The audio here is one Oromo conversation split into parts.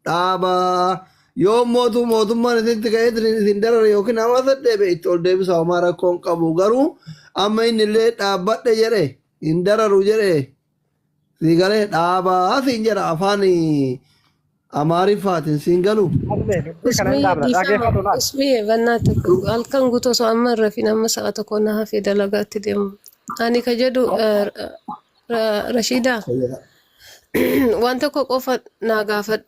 Dhaabaa. Yoo mootu mootummaan isinitti ka'ee isin darare yookiin hawaasa deebi'e itti ol deebisa, homaa rakkoon qabu. Garuu amma inni illee dhaabbadhe jedhe, hin dararu jedhe, sii galee dhaabaa siin jedha afaan Amaariffaatiin siin galu. Dubbii kana hin Usmiyye, dhaabna. dhiifama. Dhaggeeffatu laal. Usmiyye, bannaa tokko halkan guutuu osoo amma hin rafin amma sa'a 1 na hafee dalagaatti deemu. Ani ka jedhu Rashiidaa, waan tokko qofa naa gaafadhu.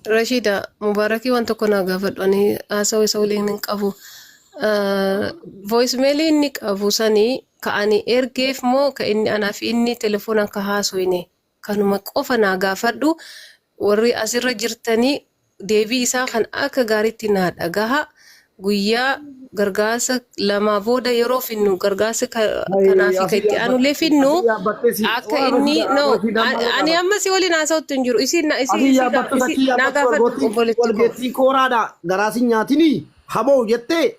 Rashiida, Mubaarakii, waan tokko naa gaafadhu. Ani haasawa isa waliin hin qabu. Voicemail inni qabu sanii ka ani ergeef moo ka inni anaaf inni telefoonaan ka haasoyne, kanuma qofa naa gaafadhu. Warri asirra jirtanii deebii isaa kan akka gaariitti naa dhagaha. Guyyaa gargaarsa lamaa booda yeroo finnu gargaarsa kanaa fi kan itti aanullee finnu Asii yaabbattee si akka inni no ani amma si waliin haasa'utti hin jiru. Isin isii Asii isii yaabbattu isii achii naa yaabbattu gaafadhu, walgoottiin obboleetti koo. Walgeettiin kooraadha garaa si nyaatinii haboo jettee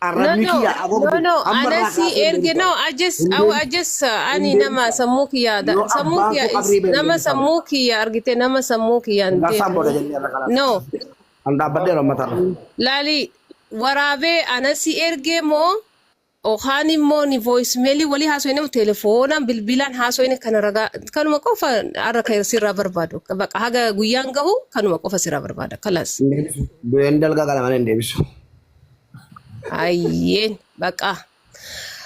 No, arrabni no, kiyya no, aboo no. amma irraa Anasi kaasee hin erge deebisu. no. I just, Hin I, I deebisu. just, ani Hin nama deebisu. sammuu kiyya, Yoo sammuu abbaan kiyya koo is qabrii ba'e hin nama deebisu. sammuu kiyya argite, nama sammuu kiyyaan Garsaan deemu. booda jennee irra kalaas. No, An dhaabbadheera uummatarra. Laali, waraabee anasi ergee moo yookaan immoo ni voicemailii walii haasofne moo telefoonaan bilbilaan haasofne, kana ragaa kanuma qofa har'a kan sirraa barbaadu. Baqa haga guyyaan gahu kanuma qofa sirraa barbaada. Kalas. Hin deebisu. Du'een dalgaa kana malee hin deebisu. Ayyeen baqa.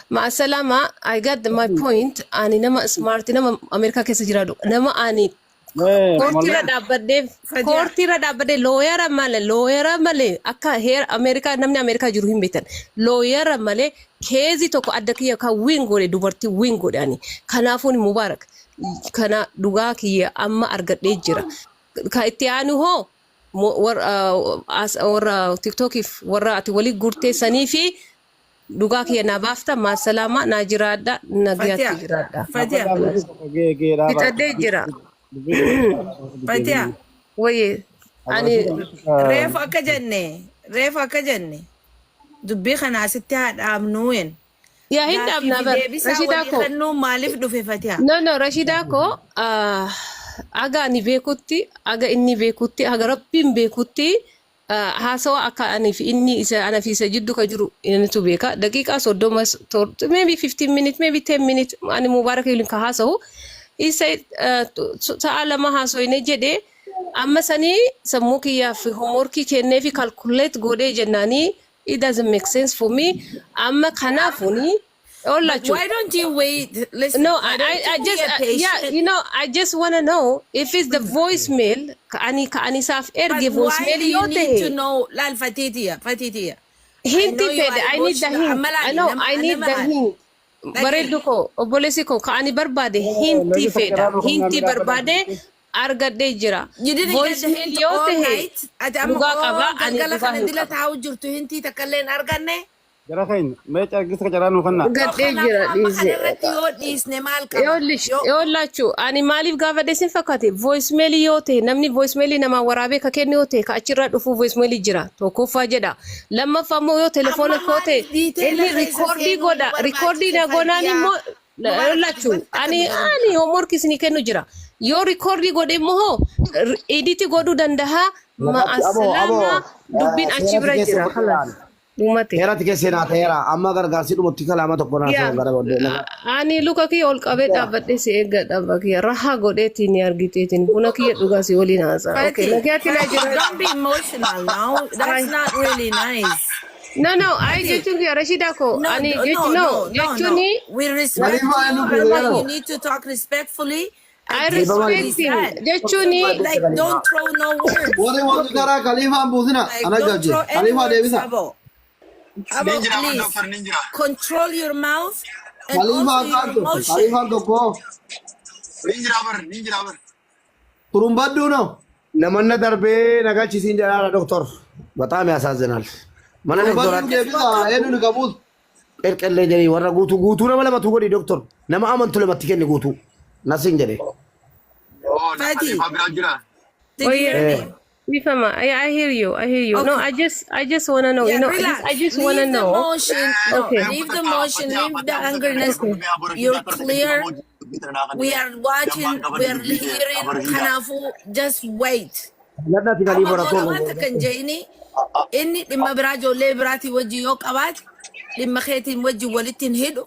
Ma'asalama, I got my point. Ani nama smart, nama Ameerikaa keessa jiraatu. Nama ani koortiirra dhaabbadhee Fatiha. Koortiirra dhaabbadhee lawyer malee akka heera Ameerikaa namni Ameerikaa jiru hin beektan. Lawyer malee case tokko adda kiyya kan win godhe, dubartii win godhe ani. Kanaafuu Mubaarak kana dhugaa kiyya amma argadhee jira. Ka itti aanu hoo warra TikTokiif warra ati walii gurtee sanii fi dhugaa kiyya naa baafta. Maasalaamaa, naa jiraadha, nagayaatti Fatiha. jiraadha. Fatiha. Fixadhee jira. Fatiha. Waye ani Reefu akka jenne dubbii kana asitti haa dhaabnuu yen. Yaa hin Gaaffii dhaabnaa fi bar deebisaa Rashidaa walii koo. kennuu maaliif dhufe, Fatiha? No, Rashidaa koo, aga ani beekutti, aga inni beekutti, aga Rabbiin beekutti, haasawa akka ani fi inni isa ana fi isa jiddu ka jiru innitu beeka. Daqiiqaa 30, maybe 15 minutes, maybe 10 minutes ani Mubaarak waliin ka haasawu. Isa sa'a 2 haasoyne jedhe. Amma sanii sammuu kiyyaaf homeworkii kennee fi calculate godhee jennaanii it doesn't make sense for me. Amma kanaafuni But ollachu. why don't you wait? Listen, No, why I, don't I, you I be just, a yeah, patient? I just want to know if it's the voicemail, ka ani ka ani isaaf erge But why voicemail do you yoo need to ta'e, know? Laal, Fatitiya, Fatitiya. I hinti know you fedhe, are I need the emotional. hint. Amma I laali, know, nama I need nama the laali. hint. Dhagahi. Bareeddu koo, obboleessi koo, ka ani barbaade hinti fedha. Hinti barbaade argadhee jira. You didn't get the Voicemail hint yoo all ta'e night. Ati amma dhugaa qaba, all ani galgala dhugaa kana hin dila qabu. taa'u jirtu hintii takka illee hin arganne. Jara keenya mee cargisa qacaraa nuu kenna. So Argadhee jira kanaafuu amma dhiise. kana irratti yoo dhiisne maal qaba? Yoollish Yoo yoollaachu, ani maaliif gaafadhe sin fakkaate? Voicemail yoo ta'e, namni voicemail namaa waraabee ka kennu yoo ta'e, ka achirraa dhufuu voicemail jira tokkoffaa jedha. Lammaffaa immoo yoo telefoona Amma koo ta'e maaliif detail inni keessa recordii seenuu nu godha, recordii barbaachise, na gonaan Fatiyaa? immoo Mubaarak, yoollaachu wanta ani kana godhan ani homework isinii kennu jira. Yoo recordii godhe immoo hoo edit godhuu danda'a. Lafatti aboo aboo Ma'asalaama, dubbiin achi seeratti bira keessa jira. fudhadhaan. Kalas, dhumate. Seeratti keessa naa ta'eera. Amma gargaarsi dhumutti kalaama tokko naa Yaa ta'u gara booddee. Ani luka kiyya ol qabee dhaabbadhee si eeggadha bakkiya rahaa godheetiin ni argiteetiin buna kiyya dhugaa si waliin haasa'a. Okay, Fati, nagaatti naa Fati, jiraadha. don't be emotional now. That's not really nice. No, I Fati, jechuun kiyya, Rashida koo, no, ani no, jechuun no no, no, no. jechuuni We respect Khalifa you eenyu and fuudhe then jedhan? you need to talk respectfully I and take what respect he him said. jechuuni. But like, don't throw no words. Warri wanti karaa Khaliifaan buusina. Like, Ana don't jajje. throw any Khaliifaa words, deebisa. Abo. Abo, Nin jira please. doctor, nin jira. Control your mouth and Khaliifaa also your kaan tokko. emotion. Khaliifaan tokko. Nin jira bar, nin jira bar. Turumbaduu no. Namanna darbee nagalchisiin jedhaadha doktor. በጣም ያሳዝናል. Mana Turumbaduu doktoraatti deebisa. Eenyu ni qabuus. qirqillee jedhii warra guutuu guutuu nama lamatu godhi doktor. Nama amantu lamatti kenni guutuu. Nasiin jedhe. Oh, Fati, Khaliifaa biraa jira. did you Oye, hear me? Ifama, I hear you. I hear you. No, Okay. I just wanna know. You Yeah, know, relax. I just wanna Leave the know. motion. No, Okay. leave the motion. Leave the angerness. You're clear. Dubbii tana naa We kannite. are watching, Dammaan we qabadde are dubbii tee hearing. Abarashiidaa. Kanaafuu just wait. Lannati Amma Kaliifoo booda rakkoo waan takka hin je'ini inni dhimma biraa ijoollee biraatiin wajjin yoo qabaate dhimma keetiin wajjin walitti hin hidhu.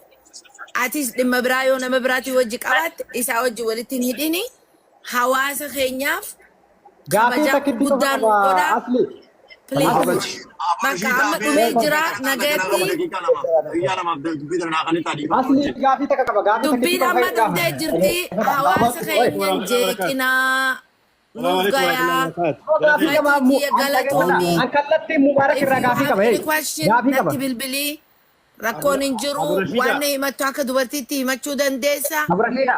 Atis dhimma biraa yoo nama biraatiin wajji qabaatte isaa wajjin walitti hin hidhini. Hawaasa keenyaaf Gaafii kabajaa takkitti qofa guddaa nu qaba godhaa. asli. Please. Asli. Bakka Abarashiidaa amma mee dhumee jira carraa kana qaba nagayatti daqiiqaa lama. Guyyaa lamaaf dubbii tana naa kannite dhiifama Asli wajjin. gaafii takka qaba. Gaafii takkitti dubbiin qofa amma gaafadha. dhumtee jirti. Hawaasa keenya hin jeeqinaa. Salaamu Nuuf alaikum gayaa. warahmatullahi wabarakatuh. Gaafii Jara qaba Maatii kiyya an dhaggeeffadha. galatoomii. An kallattii Mubaarak If irraa you gaafii have qaba. any Hey, question gaafii qaba. natti bilbilii. Rakkoon hin jiru. Waan Abarashiidaa. na himattu akka dubartiitti himachuu dandeessa. Abrashiidha.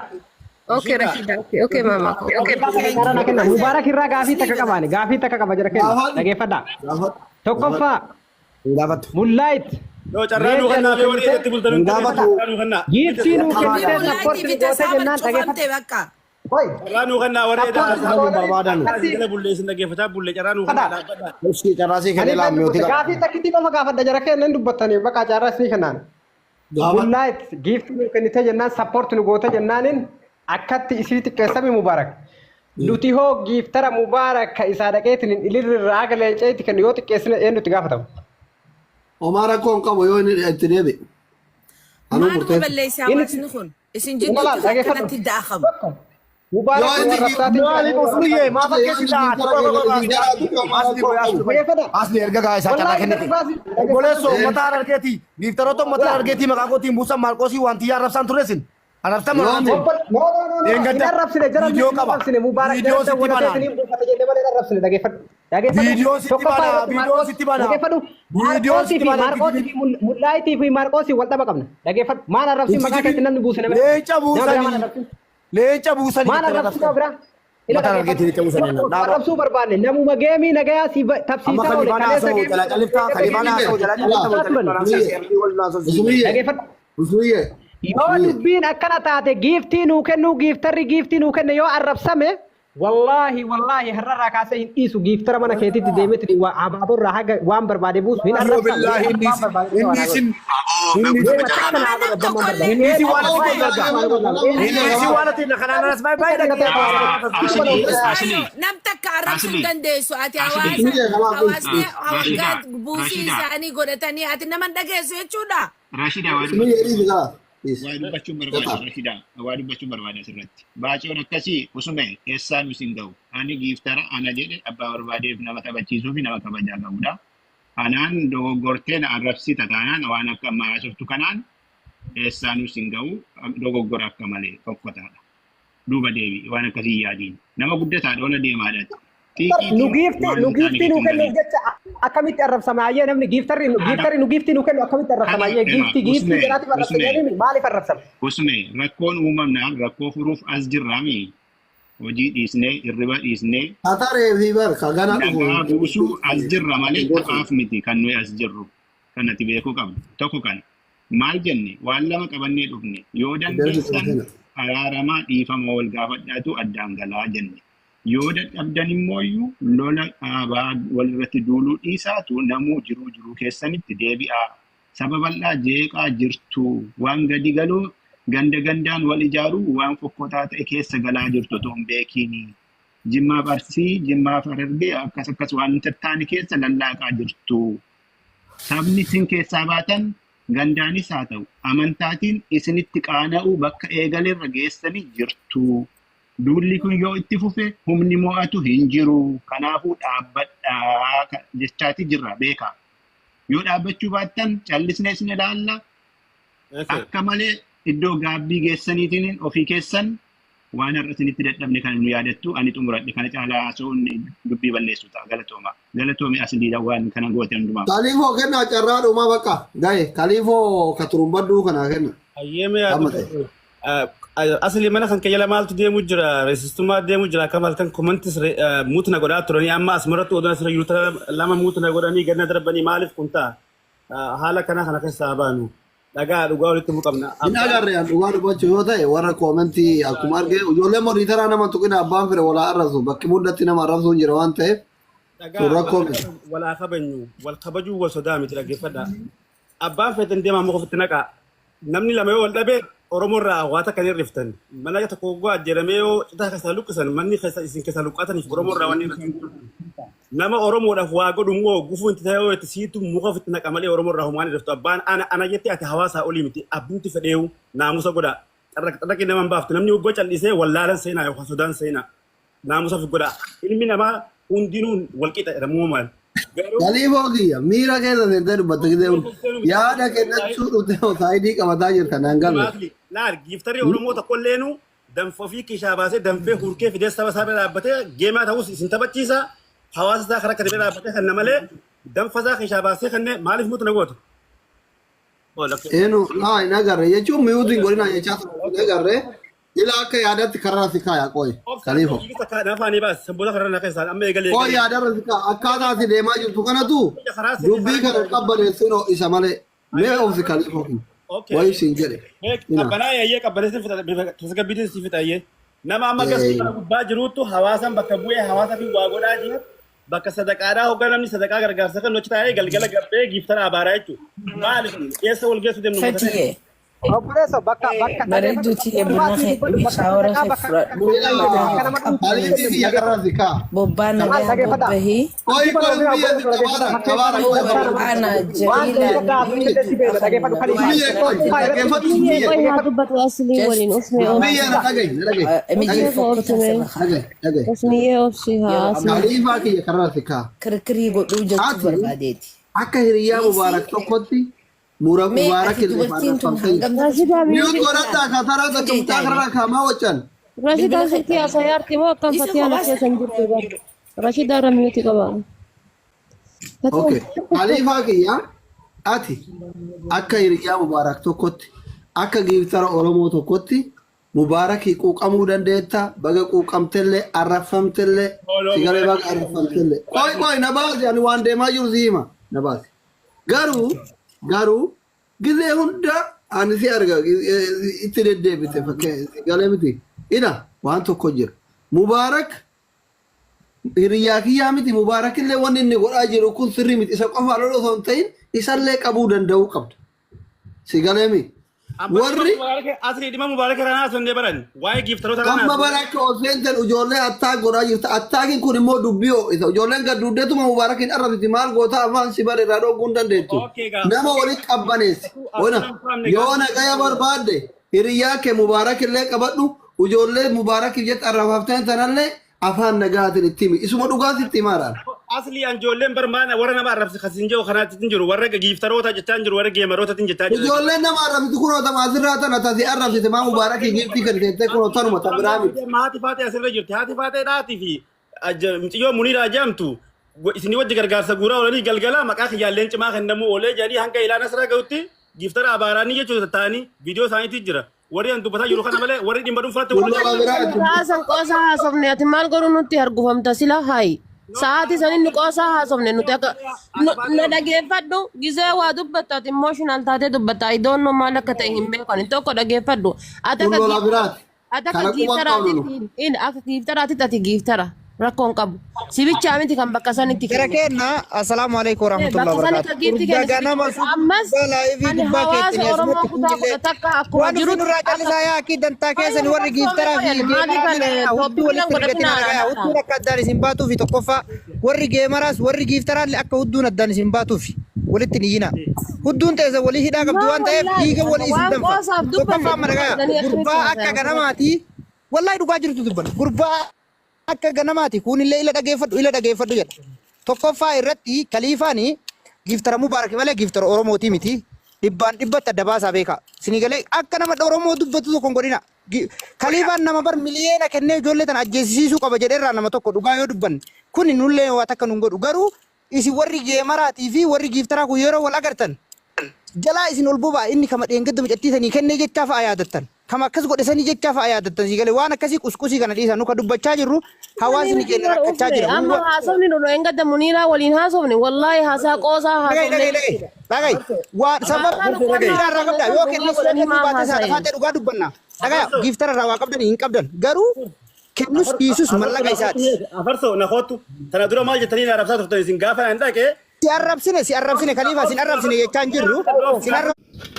Okay, Rashida. Okay, okay, mama. Okay. Thank Karaa na you. kenna. Mubaarak irraa gaafii Just takka leave it. qabaani. Gaafii takka qaba jara kenna. Gaafadhu. Dhaggeeffadha. Gaafadhu. Tokkoffaa Hin gaafattu. Mullaayit Yoo carraa nuu leenca kannaa nuu mee warri kennite irratti bultan Hin hundi keessan gaafatu. carraa nuu kannaa. giiftii nuu Dubbii kennite mullaayitii sappoorti fi nu goote tasaaban jennaan dhaggeeffadha. cufamte bakka. Hoy Carraa nuu kannaa warri sappoorti nu Carraa nu gootanii barbaadanu. akkatti jala bullee isin dhaggeeffataa bullee carraa nuu kannaa kadha. dhaabbadhaa. Ibsi carraa sii kennee Ani laammi dubbata. yooti qaba. Gaafii takkitti qofa gaafadha jara kennan dubbattanii bakka carraa sii kennaan. Gaafadhu. Mullaayit giiftii nuu kennite jennaan sappoorti nu goote jennaaniin akkatti isii xiqqeessame Mubaarak. Nuti hoo giiftara Mubaarak ka isaa dhaqeetiin hin ilirrirraa haga leenceetti kennu yoo xiqqeessine eenyutti gaafatama. Homaa rakkoo hin qabu yoo inni itti deebi'e. Anuu Maaluma murteessa. balleessa Inni hawaasni kun? Isin Ilaal jidduutti dhaggeeffadhu. akkanatti daakamu. Tokko Mubaarak Yoo inni warrabsaatiin Maali jira. usmiyyee maa yoo inni fakkeessita? giiftara isin jaraatu homaa Asli rakkoo qoy hin asli qabu. qoy. Dhaggeeffadha. Asli erga gaa isaa carraa Wallaahi kennite. darbaasi dhaggeeffadhu. Obboleessoo uummata harargeeti. Giiftaroota uummata harargeetii maqaa kootiin buusan maarqoosii wanti yaa arrabsaan turesin. Arrabsama Yoomi. arrabsine. Obbo no no no no hin Dheengadda arrabsine jara viidiyoo hin qaba. arrabsine Mubaarak Viidiyoo jara sitti dawwalatee banaan. isiniin buufate jennee malee hin arrabsine dhaggeeffadhu. Dhaggeeffadhu. Viidiyoo sitti Tokkoffaa banaa. irratti Viidiyoo Maarqoos sitti banaa. dhaggeeffadhu. Viidiyoo Maarqoosii sitti fi banaa. Maarqoosii fi Mullaayitii fi Maarqoosii wal dhaba qabna. Dhaggeeffadhu. Maal arrabsin maqaa keetti namni buuse nama Leenca nama biraa maal buusanii. arrabsin? Leenca buusanii Maal jettee arrabsin nama arrabsan. biraa? Ila Uummata harargeetii dhaggeeffadhu. leenca buusanii. Yoo Dhaaba. arrabsuu barbaanne namuma geemii nagayaa si Amma tapsiisaa oole kaliifaan kaleessa haasa'u geemii jala calliftaa. Kaliifaan haasa'u jala calliftaa. tapsiisaa turan. Kaliifaan haasa'u wal haasa'u. Usmiyyee. Dhaggeeffadhu. Usmiyyee. Yoo dubbiin akkana taate giiftii nuu kennuu giiftarri giiftii nuu kenne yoo arrabsame wallaahi wallaahi har'arraa kaasee hin dhiisu giiftara mana keetitti deemetti waa abaaborraa haga waan barbaade buusu hin Yoo arrabsamu billaahi inni waan isin barbaade inni waan isin Aboo mee inni guutuu Deema carraa takka naa naa Nama godha nam damman barbaade. tokkollee inni isin waan Aboo ati gogaa nagaa gaafadhu. inni isin waan ati kanaan anas baay'ee baay'ee Asli, dhagee asli, Usmaayo nam takka arrabsuu hin asli, dandeessu. Ati asli. hawaasa Usmiyyee kanaaf hawaasni Rashida, waggaa buusii Rashida, isaanii godhatanii ati nama hin dhageessu jechuudha. Rashida waa Usmiyyee dubbachuu dhiisi kalaas. Dhiisi. waa dubbachuun barbaada Gataa. Rashida waa dubbachuun barbaada asirratti. Baacoon akkasii usume eessaan nu sin ga'u. Ani giiftara ana jedhe abbaa barbaadeef nama taphachiisuu fi nama kabajaa qabudha. Anaan dogoggortee na arrabsita taanaan waan akka ammaa haasoftu kanaan eessaan nu sin ga'u dogoggora akka malee fokkotaadha. Duuba deebi waan akkasii yaadiin. Nama guddataadha ola deemaadha. Nu Xiiqiitiin giiftii waan nu hin taane giiftii nuu keessa hin kennuuf galin. jecha akkamitti arrabsama ayyee namni giiftarri Kana giiftarri nu giiftii nuu kennu akkamitti arrabsama kana ayyee ema giiftii giiftii usme jedhaatiif arrabsa usme jedhanii maaliif arrabsama? usme rakkoon uumamnaan rakkoo furuuf as jirraami. Hojii dhiisnee hirriba dhiisnee Kataree fi bar ka gana dhufu. nagaa buusuu as jirra malee taphaaf miti kan nuyi as jirru kan ati beekuu qabdu tokko kana maal jenne waan lama qabannee dhufne yoo dandeessan araaramaa dhiifama wal gaafadhaatu addaan galaa jenne yoo dadhabdan immooyyuu lola dhaabaa walirratti duuluu dhiisaatu namuu jiruu jiruu keessanitti deebi'aa saba bal'aa jeeqaa jirtu waan gadi galuu ganda gandaan wal ijaaruu waan fokkotaa ta'e keessa galaa jirtu otoo hin beekiini. Jimmaaf Arsii, Jimmaaf Harargee akkas akkas waan tattaane keessa lallaaqaa jirtu. Sabni isin keessaa baatan gandaanis haa ta'u amantaatiin isinitti qaana'uu bakka eegalerra geessanii jirtu. Duulli kun yoo itti fufe humni mo'atu hin jiru. Kanaafuu dhaabbadhaa jechaati jirra beekaa. Yoo dhaabbachuu baattan callisnee isin ilaalla. Akka malee iddoo gaabbii geessaniitiin ofii keessan waan har'a isinitti dadhabne kana nu yaadattu ani xumuradhe kana caalaa haasa'uun dubbii balleessu ta'a galatooma. Galatoomi asliidha waan kana goote hundumaa. Kaliifoo kennaa carraa dhumaa bakka. Gahe kaliifoo ka turumbadhuu kanaa kenna. Hayyeeme yaa Amma ta'e. Asli mana kan kee jala maaltu deemu jira? Reessistummaa deemu jira. Akkam halkan komantis muut na godhaa turanii amma asumarratti odoon asirra jiru lama muut na godhanii ganna darbanii maaliif kun ta'a? Haala kana kana keessaa baanu. Dhagaa dhugaa walitti himuu qabna. Hin agarre an dhugaa dubbachuu yoo ta'e warra koomentii akkuma arge ijoollee moniitaraa nama tuqina abbaan fire walaa arrabsu bakki hundatti nama arrabsuun jira waan ta'eef Dhagaa sun rakkoo miti. walaa kabajnu wal kabajuu wal sodaa miti dhaggeeffadha. Abbaan feetan deemaa muka ofitti naqaa. Namni lama yoo wal dhabe Oromoo irraa waa takka hin hirriftan. Mana tokko hoggaa ajjeeramee yoo citaa keessaa luqqisan manni keessa isin keessaa luqqaataniif Oromoo irraa wanni hirriftan. Nama Oromoodhaaf waa godhu immoo gufuu itti ta'e yoo itti siitu muka ofitti naqa malee Oromoo irraa homaan hirriftu. Abbaan ana ana jettee ati hawaasaa olii miti abbumti fedheewu naamusa godhaa. Xarraq xarraqii nama hin baaftu. Namni hoggoo callisee wallaalan seenaa yookaan sodaan seenaa. Naamusa fi godhaa. Ilmi namaa hundinuu walqixa jedhamu maal. Garuu Kaliifoo kiyya miira keessa seentee dubbatta gisee hunda. Yaada kennachuu dhuftee saayidii qabataa jirta naan galle. Maasli laal giiftarri Oromoo tokkolleenu danfa ofii kishaa baasee danfee hurkee fidee saba isaa bira dhaabbatee geemaa ta'us isin taphachiisa. Hawaasa isaa karaa akka bira dhaabbatee kan namalee danfa isaa kishaa baasee kenne maaliif mutu na gootu? Enu laa hin agarre jechuun miyuutiin godhina jechaa ture hin agarre. Ila akka yaadatti karraa si kaaya qoy kaliifo. Nafaanii baas sanboota karaa na keessaan amma eegalee Qoy yaadarra si kaaya akkaataa ati deemaa jirtu kanatu dubbii kana qabbaneessin isa malee mee obsi kaliifo kun wayii siin jedhe. Ina. Qabbanaa yayyee qabbaneessin fixa bifa tasgabbiitiin si fixa yayyee. Nama amma gastii kana gubbaa jiruuttu hawaasan bakka bu'ee hawaasa fi waa godhaa jiru bakka sadaqaadhaa hoggaa namni sadaqaa gargaarsa kan achi taa'ee galgala gabbee giiftara abaaraa jechuudha. Maali kun eessa wal geessu deemnu uummata ta'e? Fatiyee. Obboleesso bakka bakka Bareedduu tiyya buna kee dhugi shaawara sadaqaa kee bakka fudhadhu Ila mataa kee kaliifii qabbaneessi. kiyya karraa si kaaya. Bobbaan maal nagayaa dhageeffadhaa. bobbahii. Qoy qoy biyya si tabaara tabaara Yoo qoy wal tabaara. ana Waan jaliilaan dhaggeeffadhaa ni si beekna dhaggeeffadhu kaliifaa. Biyya qoy Tokkoffaa irratti dhaggeeffadhu Biyya biyya. qoy haa dubbatu aslii waliin just usmee obsi. Biyya na dhagahi na dhagahi mijii dhagahi fokkotaa Obsime. sirra haa dhagahi dhagahi. Usmiyee obsi haa yeroo aslii. ammaa Kaliifaa kiyya karraa si kaaya. kirkirii godhuu jechuu Ati barbaadeeti. akka hiriyaa Dhiisii Mubaarak tokkotti mura mee Mubaarak ati illee dubartiin tun faarfamtee jirti. hangam takka Rashidaa Mute miyuutii godhadhaa ka taraa si takka mucaa jeetaani karraa kaamaa waccan. Rashidaan bilbila kee silkii haasa'aarti moo akkam isa Fatiyaan kophaa akka san jirtu bar. Rashidaa irra miyuutii qaba. Okay. Kaliifaa kiyya ati akka hiriyaa Mubaarak tokkotti akka giiftara Oromoo tokkotti Mubaarakii quuqamuu dandeetta baga quuqamtellee arrafamtellee sigalee baga arrafamtellee. Qoy qoy na baasi ani waan deemaa jiru si hima na baasi. Garuu garuu gizee hunda ani si arga itti deddeebite fakkee galee miti. Ila waan tokko jira. Mubaarak hiriyyaa kiyyaa miti Mubaarak illee wanni inni godhaa jiru kun sirrii miti. Isa qofaa loluu osoo hin ta'in isallee qabuu danda'uu qabda. Si galee mi? Amma dhimma Warri Mubaarak asli dhimma Mubaarak irraa naasofnee baran waa'ee giiftaroota irraa amma naasofne. bara akka ol seentan ijoollee attaa godhaa jirta. Attaakiin kun immoo dubbii ho'isa. Ijoolleen gad duddeetuma Mubaarakiin arrabsiti maal goota afaan si bare irraa dhogguu hin dandeettu. Okay gaa. Nama walitti qabbaneessi. Ona Asirra hin faamne yoo gaa. nagaya barbaadde hiriyyaa kee Mubaarak illee qabadhu ijoollee Mubaarakiif jette arrabafteen tanallee afaan nagaatiin itti himi. Isuma dhugaa sitti himaadhaan. Asli an ijoolleen bar maana warra nama arrabsi kasin jiru kanaatti hin jiru warra giiftaroota jechaa hin jiru warra geemaroota jechaa jiru. Ijoolleen nama arrabsitu kunoo tama asirraa tana tasi arrabsite maa Mubaarakii giiftii kan teettee kunoo tanuma ta biraa miti. Haati faatee asirra jirti. Haati faatee dhaatii fi mucayyoo Muniiraa jedhamtu isinii wajji gargaarsa guuraa oolanii galgala maqaa kiyyaalleen cimaa kennamuu oolee jedhanii hanga ilaan asirra gahutti giiftara abaaraanii jechuudha taa'anii viidiyoo isaaniitii jira. Warri an dubbataa jiru kana malee warri dhimma dhuunfaatti Kun wal nama biraati. Sa'aa san qoosaa haasofne ati maal godhu nutti hargufamta sila hayi. Sa'aatii sanin nu qoosaa haasofne nuti akka na dhageeffadhu gizee waa dubbatta ati emotional taatee dubbatta I don't know maal akka ta'e hin beekani tokko dhageeffadhu. Ati Kun akka lola biraati. ati akka Kana quban qabnu nu. giiftaraatitti in akka giiftaraatitti ati giiftara rakkoo hin qabu. Sibichaa miti kan bakka sanitti Jara kenne. keenna assalaamu alaikum warahmatullahi Bakka sanitti wabarakatuh. giifti Urga kenne ganama sibicha ammas gubbaa laayivii ani gubbaa hawaasa keettanii Oromoo asumatti kutaa kunillee kudha takka akkuma waan jirutti isin irraa akka callisaa yaa akki dantaa keessan warri giiftaraa fi Maaliif geemaraa ani hudduu tooppikinan walitti godhatina rigatina dhagaya hudduun akka addaan isin baatuu fi tokkoffaa warri geemaraas warri giiftaraallee akka hudduun addaan isin baatuu fi walitti hin iyyina. Hudduun teessa walii hidhaa qabdu Maa waan ta'eef wallaahi dhiiga walii isin waan danfa. qoosaaf dubbanne Tokkoffaa amma dhagaya dubbatanii akkamitti gurbaa akka haasa'an ganamaatii wallahi dhugaa jirtu dubbanna gurbaa akka ganamaati kunillee ila dhageeffadhu ila dhageeffadhu jedha. Tokkoffaa irratti kaliifaani giiftara Mubaarak malee giiftara Oromootii miti. Dhibbaan dhibbatti adda baasaa beekaa. Isinii galee akka nama Oromoo dubbatu tokko hin godhina. Kaliifaan nama bar miliyeena kennee ijoollee tana ajjeesisiisuu qaba jedheerraa nama tokko dhugaa yoo dubbanne. Kuni nullee waa takka nun godhu. Garuu isin warri geemaraatii fi warri giiftaraa kun yeroo wal agartan jalaa isin ol boba'a inni kama dheengadda mucattii sanii kennee jechaa fa'a yaadattan. Kama akkas godhe sanii jechaa fa'a yaadattan sii galee waan akkasii qusqusii kana dhiisaa nu ka dubbachaa jirru hawaasni keenya rakkachaa jira. Amma haasofni nu dheengadda Muniiraa waliin haasofne wallaahi haasaa qoosaa Dhaga'i haasofne dhaga'i dhaga'i dhaga'i waan sababa Haasaan qoosaa giiftara irraa qabda yoo haasofne kennus yoo godhanii kennuu maaf baates haadha haasa'e? faatee dhugaa dubbanna. Dhagaya giiftara irraa waa qabdan hin qabdan garuu kennus dhiisus mallaqa isaati. Afarsoo na kootu tana dura maal jettanii na arrabsaa turtan isin gaafa hin dhaqee Si arrabsine si arrabsine kaliifaa sin arrabsine jechaa hin jirru sin arrabsine.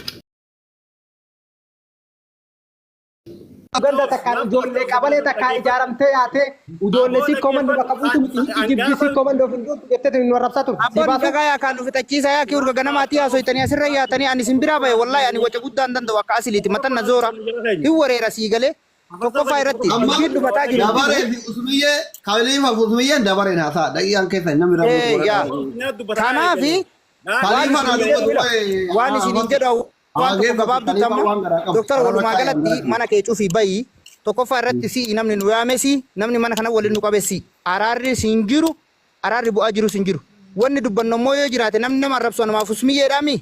Ganda takkaan ijoollee qabalee takkaan ijaaramtee yaatee ijoollee Aboo sikkoo mandoo dhaggeeffadhu. bakka buutu miti hin jibbi sikkoo mandoo hin jirtu jettee nu arrabsaa turte. Si Abboon baasu dhagaa yaa kaan fixachiisa yaa kii urga ganamaatii haasoytanii asirra yaatanii ani isin biraa bahe wallahi ani waca guddaan danda'u akka asiliiti matan na zoora hin wareera sii galee tokkoffaa irratti Amma dubbiin dhumataa jiru hin jiru. dabaree fi usmiyyee kaliifa fi usmiyyeen dabareen haasaa daqiiqaan keessa namni rakkoo Eh, godha. yaa. Kanaafi waan Kaliifa naa isiniin jedhu dubbatu ila waan isiniin jedhu waan tokko gabaabdutti Kaliifa amma waan garaa qabu. doktora walumaa galatti mana kee cufii bayi tokkoffaa irratti si namni nu yaame si namni mana kana waliin nu qabe si araarri siin jiru araarri bu'aa jiru siin jiru wanni dubbannu ammoo yoo jiraate namni nama arrabsu namaaf usmiyyeedhaami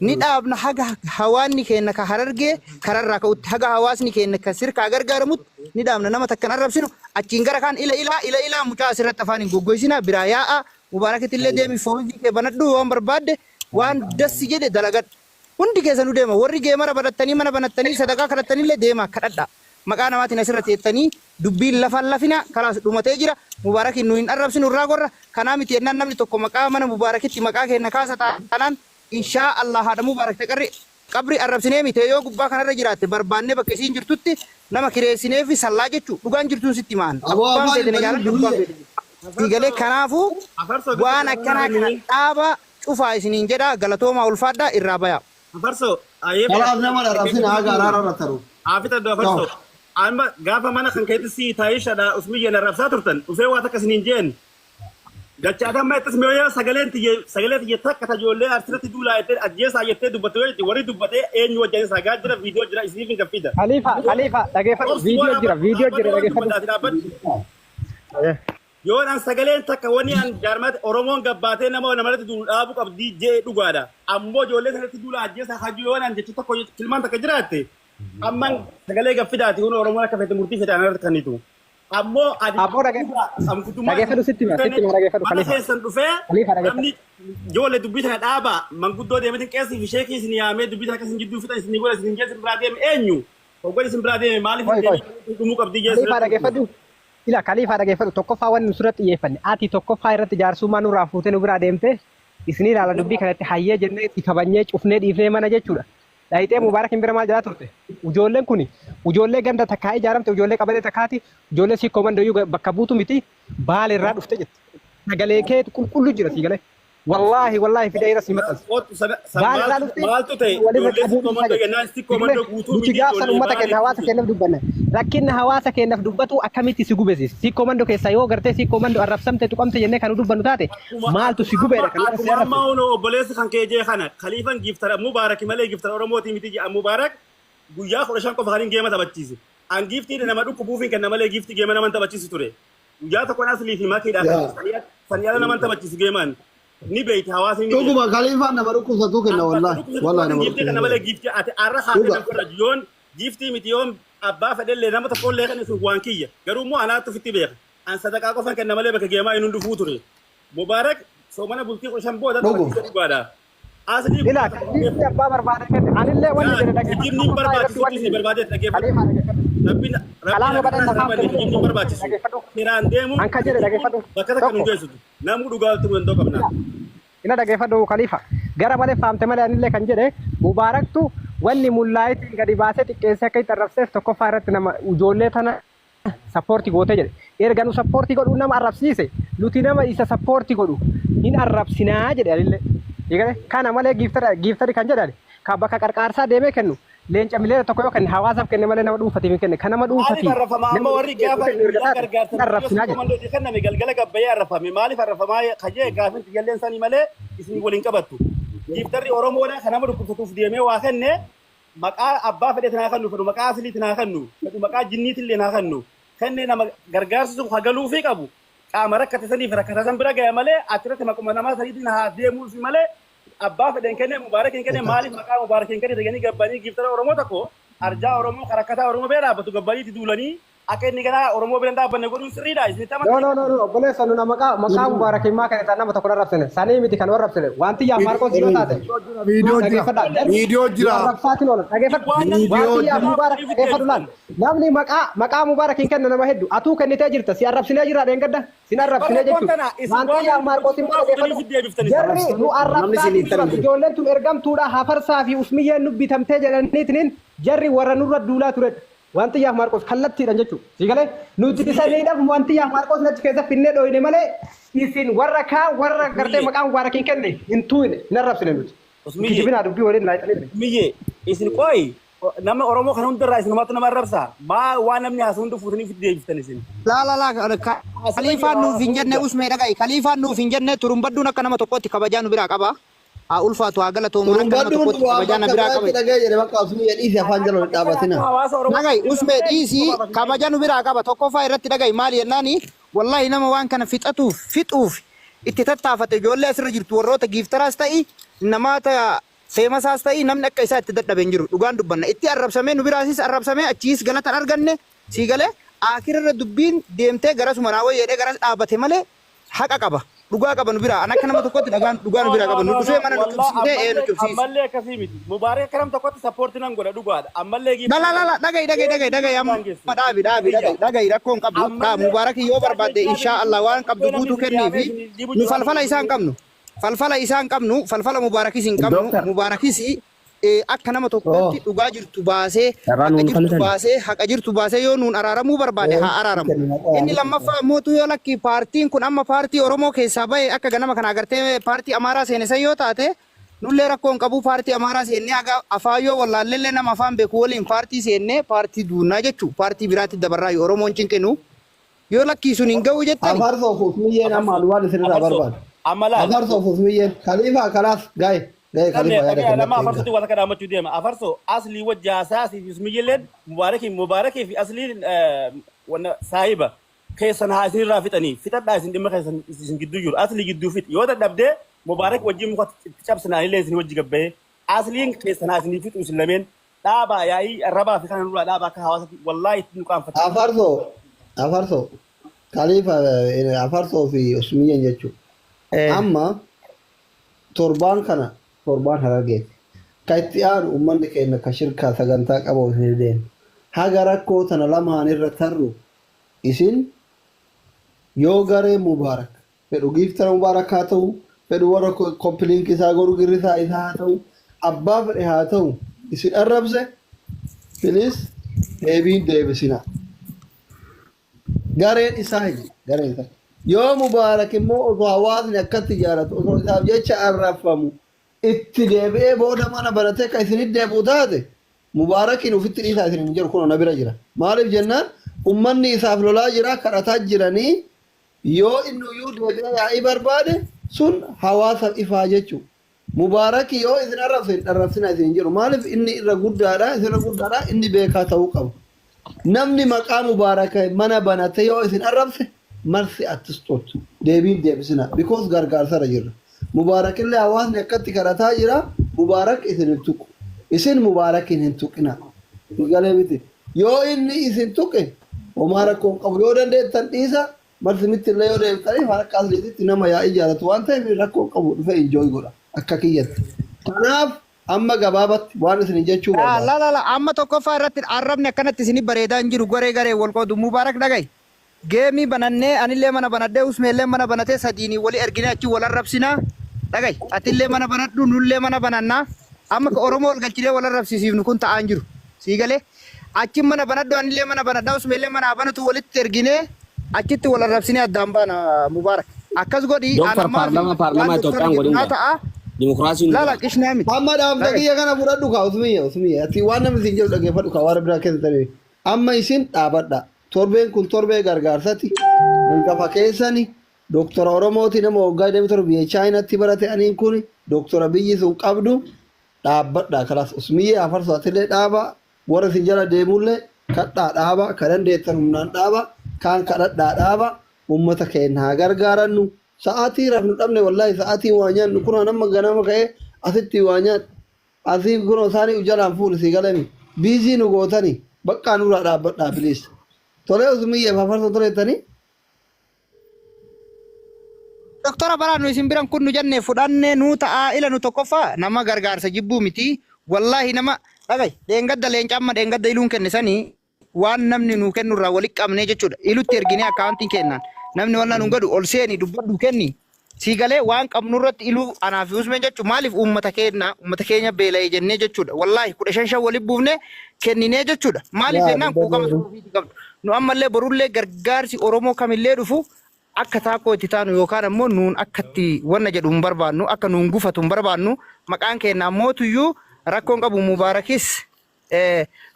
ni dhaabna haga hawaanni keenya ka harargee kararraa ka'utti haga hawaasni keenya ka sirkaa gargaaramutti ni dhaabna nama takkan arrabsinu achiin gara kaan ila ilaa ila ilaa mucaa asirratti afaan hin goggoysina biraa yaa'a mubaarakitti illee deemi foonii kee banadhu waan barbaadde waan dassi jedhe dalagadhu hundi keessanuu deema warri geemara banattanii mana banattanii sadaqaa kadhattanii illee deema kadhadha maqaa namaatiin asirra teettanii dubbiin lafaan lafina kalaas dhumatee jira mubaarakiin nu hin arrabsinu irraa gorra kanaa miti jennaan namni tokko maqaa mana mubaarakitti maqaa keenya kaasa taanaan inshaa Allah haadha mubaarak taqarri qabri arrabsinee miti yoo gubbaa kanarra jiraatte barbaannee bakka isiin jirtutti nama kireessinee fi sallaa jechuu dhugaan jirtuun sitti maan Aboo abbaan afaan feetine hin jaaladhu abbaan badin feetine siigalee kanaafuu Afarsoo waan akkanaa kana dhaaba cufaa isiniin jedha galatoomaa ulfaadhaa irraa baya. Afarsoo ayyee Kalaaf nama arrabsina haga araara irra taru. Haafita iddoo afarsoo. Amma gaafa mana kan keetti si taayishaadha usmiyyeen arrabsaa turtan dhufee waa takka isiniin jeen. Dachaatan ma ittis mi'ooyaa sagaleen tiyye sagalee tiyye takka tajoollee arsirratti duulaa jettee ajjeesaa jettee dubbatte yoo jetti warri dubbatee eenyu wajjin sagaa jira viidiyoo jira isiniif hin gaffida. Khalifa Khalifa dhageeffadhu Obsi viidiyoo waan jira viidiyoo jira dhaabbadhu dhageeffadhu. dubbataati dhaabbadhu. Yoon an sagaleen takka wani an jaarmaatti Oromoon gabbaatee nama namarratti duulu dhaabuu qabdii jee dhugaadha. Ammoo ijoollee sanatti duula ajjeesaa hajuu yoon an jecha tokko tilmaan takka jiraatte amman sagalee gaffidaati kun Oromoon akka fete murtii fete anarratti kannitu. Ammoo adi Aboo dhageeffadhu sitti hima sitti hima dhageeffadhu mana Khalifa. keessan dhufee Khalifa dhageeffadhu. namni ijoollee dubbii tana dhaabaa manguddoo deemetin qeessii fi sheekii isin yaamee dubbii tana akkasiin jidduu fixan isin godha isin geessin biraa deeme eenyu? Hoggan isin biraa deeme maaliif Qoy hin qoy. deemin dhumuu qabdii geessu Khalifa dhageeffadhu. Ila Khalifa dhageeffadhu tokkoffaa wanni nu sirratti xiyyeeffanne ati tokkoffaa irratti jaarsummaa nurraa fuutee nu biraa deemte isin ilaala dubbii kanatti hayyee jennee itti kabajnee cufnee dhiifnee mana jechuudha. Dhayixee Mubaarak hin bira maal jedhaa turte? Ijoolleen kun ijoollee ganda takkaa ijaaramte ijoollee qabalee takkaati ijoollee sikkoo mandayyuu bakka buutu miti baala irraa dhufte jette. Sagalee kee qulqullu jira sii galee. Wallaahi wallaahi fidee irra sii maxxansa. Baala irraa dhufte Maaltu ta'e walirra ijoollee qabuu sikkoo dhiisaa mandoo jette. jennaan sikkoo mandoo guutuu Nuti miti gaafsan ijoollee uummata keenya baala hawaasa keenyaaf dubbanna. Rakkinna hawaasa keenyaaf dubbatu akkamitti si gubesiis? Sikkoo mandoo keessaa yoo gartee sikkoo mandoo arrabsamte tuqamte jennee kan dubbannu taate maaltu si gubeedha kan irra si Akkuma arrabse? ammaa hunoo obboleessi kan kee jee kana kaliifan giiftara Mubaarak malee giiftara Oromootii miti jee Mubaarak guyyaa 15 qofa kan hin geema taphachiise. An giiftii nama dhukkubuuf hin kenna malee giiftii geema nama hin taphachiisu ture. Guyyaa tokkoon aslii fi makiidhaan sanii ala nama hin taphachiisu geemaan. Ni beekti hawaasni ni beekti. Dhuguma kaliifaan nama dhukkubsatu kenna wallahi. Wallahi nama Giiftii kana malee dhukkubsatu. giiftii ati arra haatee Dhuga. nama farra yoon giiftii miti yoon abbaa fedhellee nama tokkollee kan isin waan kiyya. Garuu immoo anaatti ofitti beeka. An sadaqaa qofan kenna malee bakka geemaa inni dhufuu ture. Mubaarak soomana bultii 15 booda Dhuguma. taphachiisa dhugaadha. Aslii Ila giiftii abbaa barbaade kenne anillee wanni jedhe dhageeffadhu Kijibni hin tokkoffaa irratti barbaachisu wanni isin jedhe. barbaadeet dhaggeeffadhu. Khalifa dhageeffadhu. Rabbiin rabbiin Kalaama akka badhan kanaa afaan barbaade kijibni hin barbaachisu. dhageeffadhu. Seeraan deemuun Anka jedhe dhageeffadhu. bakka takka nu Tokko. geessitu. Namni dhugaa walitti danda'u qabna. Ina dhageeffadhu Khalifa. Gara malee faamte malee anillee kan jedhe Mubaaraktu wanni mullaayitiin gadi baasee xiqqeessee akka itti arrabseef tokkoffaa irratti nama ijoollee tana sappoortii gootee jedhe. Erga nu sappoortii godhuu nama arrabsiise nuti nama isa sappoortii godhu hin arrabsinaa jedhe anillee. Eegale kana malee giiftara giiftari kan jedhan kan bakka qarqaarsaa deemee kennu leenca miliyoona tokko yoo kenne hawaasaaf kenne malee nama dhuunfatiif hin kenne kan nama Maaliif dhuunfatiif arrafama amma nama warri gaafa kennu erga guyyaa taate gargaarsa hin arrabsinaa jedhe. komandoo kenname galgala gabbayee arrafame maaliif arrafamaa kajee gaafin xiyyalleen sanii malee isin waliin qabattu. Giiftarri Oromoodha kan nama dhukkubsatuuf deemee waa kenne maqaa abbaa fedhe naa kennu fedhu maqaa asiliitti naa kennu fedhu maqaa jinniitillee naa kennu kenne nama gargaarsi sun hagaluufii qabu qaama rakkate saniif rakkata san bira gaya malee achirratti maquma namaa saniitiin haa deemuufi malee abbaa fedhen kenne mubaarak hin kenne maaliif maqaa mubaarak hin kenne jedhanii gabbanii giiftara Oromoo tokko arjaa Oromoo kan rakkataa Oromoo bira dhaabbatu gabbaniitti duulanii akka inni ganaa Oromoo bira hin dhaabbanne godhuun sirriidha isinitti No, amantaa. no, no, no, obboleessa nu maqaa maqaa Mubaarak himaa kana ta'an nama tokko arrabsine. Sanii miti kan arrabsine. Wanti yaa Maarqos yoo taate. Viidiyoo jira. Dhageeffadhaa. Jarri Viidiyoo nu jira. arrabsaatiin oolan. Dhageeffadhu. Waan namni Viidiyoo Wanti yaa jira. Mubaarak dhageeffadhu laal. Namni maqaa maqaa Mubaarak hin kenna nama hedduu. Atuu kennitee jirta. Si arrabsinee jira dheengadda. Sin arrabsinee Barreeffama jechuudha. kana isin Wanti waan yaa Maarqos immoo dhageeffadhu. fuudhanii deebiftanii Jarri nu Namni isin arrabsaatiin hiiktan turan. hin jiru. Ijoolleen tun ergamtuudha. Hafarsaa fi usmiyyeen nu bitamtee jedhaniitiin jarri warra nurra duulaa turedha. Wantiyyaaf Maarqos kallattiidhaan jechuudha. Si galee nuti isaniidhaaf wantiyyaaf Maarqos achi keessa finnee dhooyne malee isin warra kaan warra gartee Usmiyyee. maqaa Mubaarak hin kenne hin tuuyne hin arrabsine nuti. Usmiyyee. Kijibinaa dubbii waliin laayixanii. Miyyee isin qoy nama Oromoo kan hundarraa isinumatu nama arrabsa. Maa waan namni haasa'u hunda fuutanii ofitti deebiftan isin. Laa laa laa kaliifaan nuuf hin jenne usmee dhaga'i. Kaliifaan nuuf hin jenne turumbadduun akka nama tokkootti kabajaa nu biraa qaba. Haa ulfaatu haa galatoomu akka nama Turumbadduun tokkootti waan kabajaa na bakka biraa biraatti qaba. dhaga'e jedhe bakka Usmiyyee dhiisi afaan jala hin dhaabatina. Hawaasa Oromoo Dhaga'i usmee dhiisii kabajaa nu biraa qaba. Tokkoffaa irratti dhaga'i maali jennaani wallahi nama waan kana fixatuuf fixuuf itti tattaafate ijoollee asirra jirtu warroota giiftaraas ta'i namaata feemasaas ta'i namni akka isaa itti dadhabe hin jiru dhugaan dubbanna itti arrabsamee nu biraasis arrabsamee achiis galata hin arganne sii galee aakirarra dubbiin deemtee garasuma naa wayya jedhee garas dhaabate malee haqa qaba dhugaa qaba nu biraa an akka nama tokkotti dhagaan dhugaa nu No, biraa no, qaba nu no, dhufee no. mana nu Wallah cubsiisee ee nu ammallee cubsiise. ammallee akkasii miti. Mubaarak akka nam tokkotti sappoortii nan godha dhugaadha. Ammallee La la la la dhaga'i dhaga'i dhaga'i dhaga'i amma daangessu. dhaabi dhaabi dhaga'i dhaga'i rakkoon qabdu dhaa mubaarakii yoo barbaadde inshaa Allah waan qabdu guutuu kenniifi nu falfala isaan qabnu falfala isaan qabnu falfala mubaarakis hin qabnu Doctor. mubaarakis akka nama tokkotti dhugaa jirtu baasee Carraa haqa nuun jirtu kennitan. baasee haqa jirtu baasee yoo nuun araaramuu barbaade haa araaramu. Inni lammaffaa mootu yoo lakki paartiin kun amma paartii Oromoo keessaa bahe akka ganama kana agartee paartii Amaaraa seene san yoo taate nullee rakkoo hin qabu paartii Amaaraa seennee haga afaan yoo wallaalellee nama afaan beeku waliin paartii seennee paartii duunnaa jechuu paartii biraatti dabarraa yoo Oromoon cinqinu yoo lakkii sun hin ga'u jettani. Afarsoof Usmiyyeen amma waan isinirraa Afarsoo. barbaadu. Amma laal. Afarsoof Usmiyyeen kaliifaa kalaas gaa'e gaa'e Namni kaliifaa yaada dhagaya lama kennatti afarsootti waan akka dhaammachuu deema. Afarsoo aslii wajji haasaa fi usmiyyilleen mubaarakii mubaarakii fi asliin wanna saahiba keessan haa isinirraa fixanii fixadhaa isin dhimma keessan isin gidduu jiru aslii gidduu fixi yoo dadhabdee mubaarak wajjin muka itti cabsinaa illee isin wajji gabbayee asliin keessan haa isinii fixu isin lameen dhaabaa yaa'ii arrabaa fi kana nurraa dhaabaa akka hawaasatti wallaahi itti nu qaanfatte. Afarsoo afarsoo kaliifa afarsoo fi Usmiyyeen jechuudha. Amma torbaan kana torbaan harargeeti. Ka itti aanu uummanni keenya ka shirkaa sagantaa qabu hin deemu. Haga rakkoo tana lamaan irra tarru isin yoo garee mubaarak fedhu giiftara mubaarak haa ta'u fedhu warra koppiliinki isaa godhu girrisaa isaa haa ta'u abbaa fedhe haa ta'u isin arrabse filis deebiin deebisina. Gareen isaa hin gareen isaa. Yoo mubaarak immoo osoo hawaasni akkatti jaalatu osoo isaaf jecha arrabfamu itti deebi'ee booda mana baratee kan isinitti deebi'u taate mubaarakiin ofitti dhiisaa isin hin jiru kun na bira jira. Maaliif jennaan ummanni isaaf lolaa jira kadhataa jiranii yoo inni iyyuu deebi'ee yaa'ii barbaade sun hawaasaaf ifaa jechuudha. Mubaarakii yoo isin arrabse hin arrabsina isin hin jedhu. Maaliif inni irra guddaadha isin irra guddaadha inni beekaa ta'uu qaba. Namni maqaa mubaaraka mana banate yoo isin arrabse marsi attisxoot deebiin deebisina because gargaarsarra jirra. Mubaarakillee hawaasni akkatti kadhataa jira mubaarak isin hin tuqu. Isin mubaarakiin hin tuqina. Galee miti. Yoo inni isin tuqe homaa rakkoo hin qabu yoo dandeettan dhiisa marsi mitti illee yoo deebitaniif harka asliititti nama yaa'ii jaalatu waan ta'eef rakkoo hin qabu dhufee enjoy godha akka kiyyatti. Kanaaf amma gabaabatti waan isin jechuu La barbaadu. la la la amma tokkoffaa irratti arrabni akkanatti isinii bareedaa hin jiru garee garee wal qoodu mubaarak dhaga'i. Geemii banannee anillee mana banadhee usmeellee mana banatee sadiinii wali erginee achi wal arrabsinaa. Dhaga'i atillee mana banadhu nullee mana banannaa. Amma ka Oromoo wal galchinee wal arrabsiisifnu kun ta'aa hin jiru. Sii galee achi mana banadhu anillee mana banadhaa usmeellee mana haa banatu walitti erginee achitti wal arrabsinee addaan baana mubaarak. Akkas godhi Doctor anammaa fi paarlaamaa waan paarlaamaa doktorri Itoophiyaan jedhu godhin naa gaa. ta'a. Dimokiraasiin Lala godha. qishnaa miti. Amma dhaamsa Dhaga'i. kiyya kana fudhadhu kaa Usmiyya Usmiyya ati waan namni isin jedhu dhaggeeffadhu kaa waan biraa keessa darbe. Amma isin dhaabadha. Torbeen kun torbee gargaarsati. Hangafa keessani doktora Oromooti nama waggaa 27 biyya Chaayinaatti barate aniin kun doktora biyyi sun qabdu dhaabbadha. Kalaas Usmiyya afarsoo atillee dhaaba warra isin jala deemullee kadhaa dhaaba ka dandeettan humnaan dhaaba kaan kadhadhaa dhaaba uummata keenya haa gargaarannu. Sa'aatii rafnu dhabne wallaahi sa'aatii waa nyaannu kunoo nama ganama ka'ee asitti waa nyaadhu. Asii kunoo isaanii jalaan fuuni sii galami. Biizii nu gootani baqqaa nurraa dhaabbadhaa please. Tolee Usmiyya afarsoo toleettanii. Doktora baraa nu isin biran kun nu jenne fudhanne nuu ta'aa ila nu tokkoffaa nama gargaarsa jibbuu miti. Wallaahi nama dhaga'i dheengadda leenca amma dheengadda iluun kenne sanii waan namni nuu kennu irraa walitti qabnee jechuudha. Ilutti erginee akkaawuntiin kennaan namni waan nuun godhu ol seeni dubbadhu kenni. Sii galee waan qabnu irratti iluu anaa fi Usmeen jechuun maaliif uummata keenya uummata keenya beela'e jennee jechuudha. Wallaahi 15 5 walitti buufnee kenninee jechuudha. Maaliif Yaa jennaan quuqama dubbadhu. saba ofiitii qabnu. Nu ammallee borullee gargaarsi Oromoo kamillee dhufu akka taakoo itti taanu yookaan ammoo nuun akka itti wanna jedhu hin barbaannu akka nuun gufatu hin barbaannu maqaan keenya ammootuyyuu rakkoon qabu Mubaarakis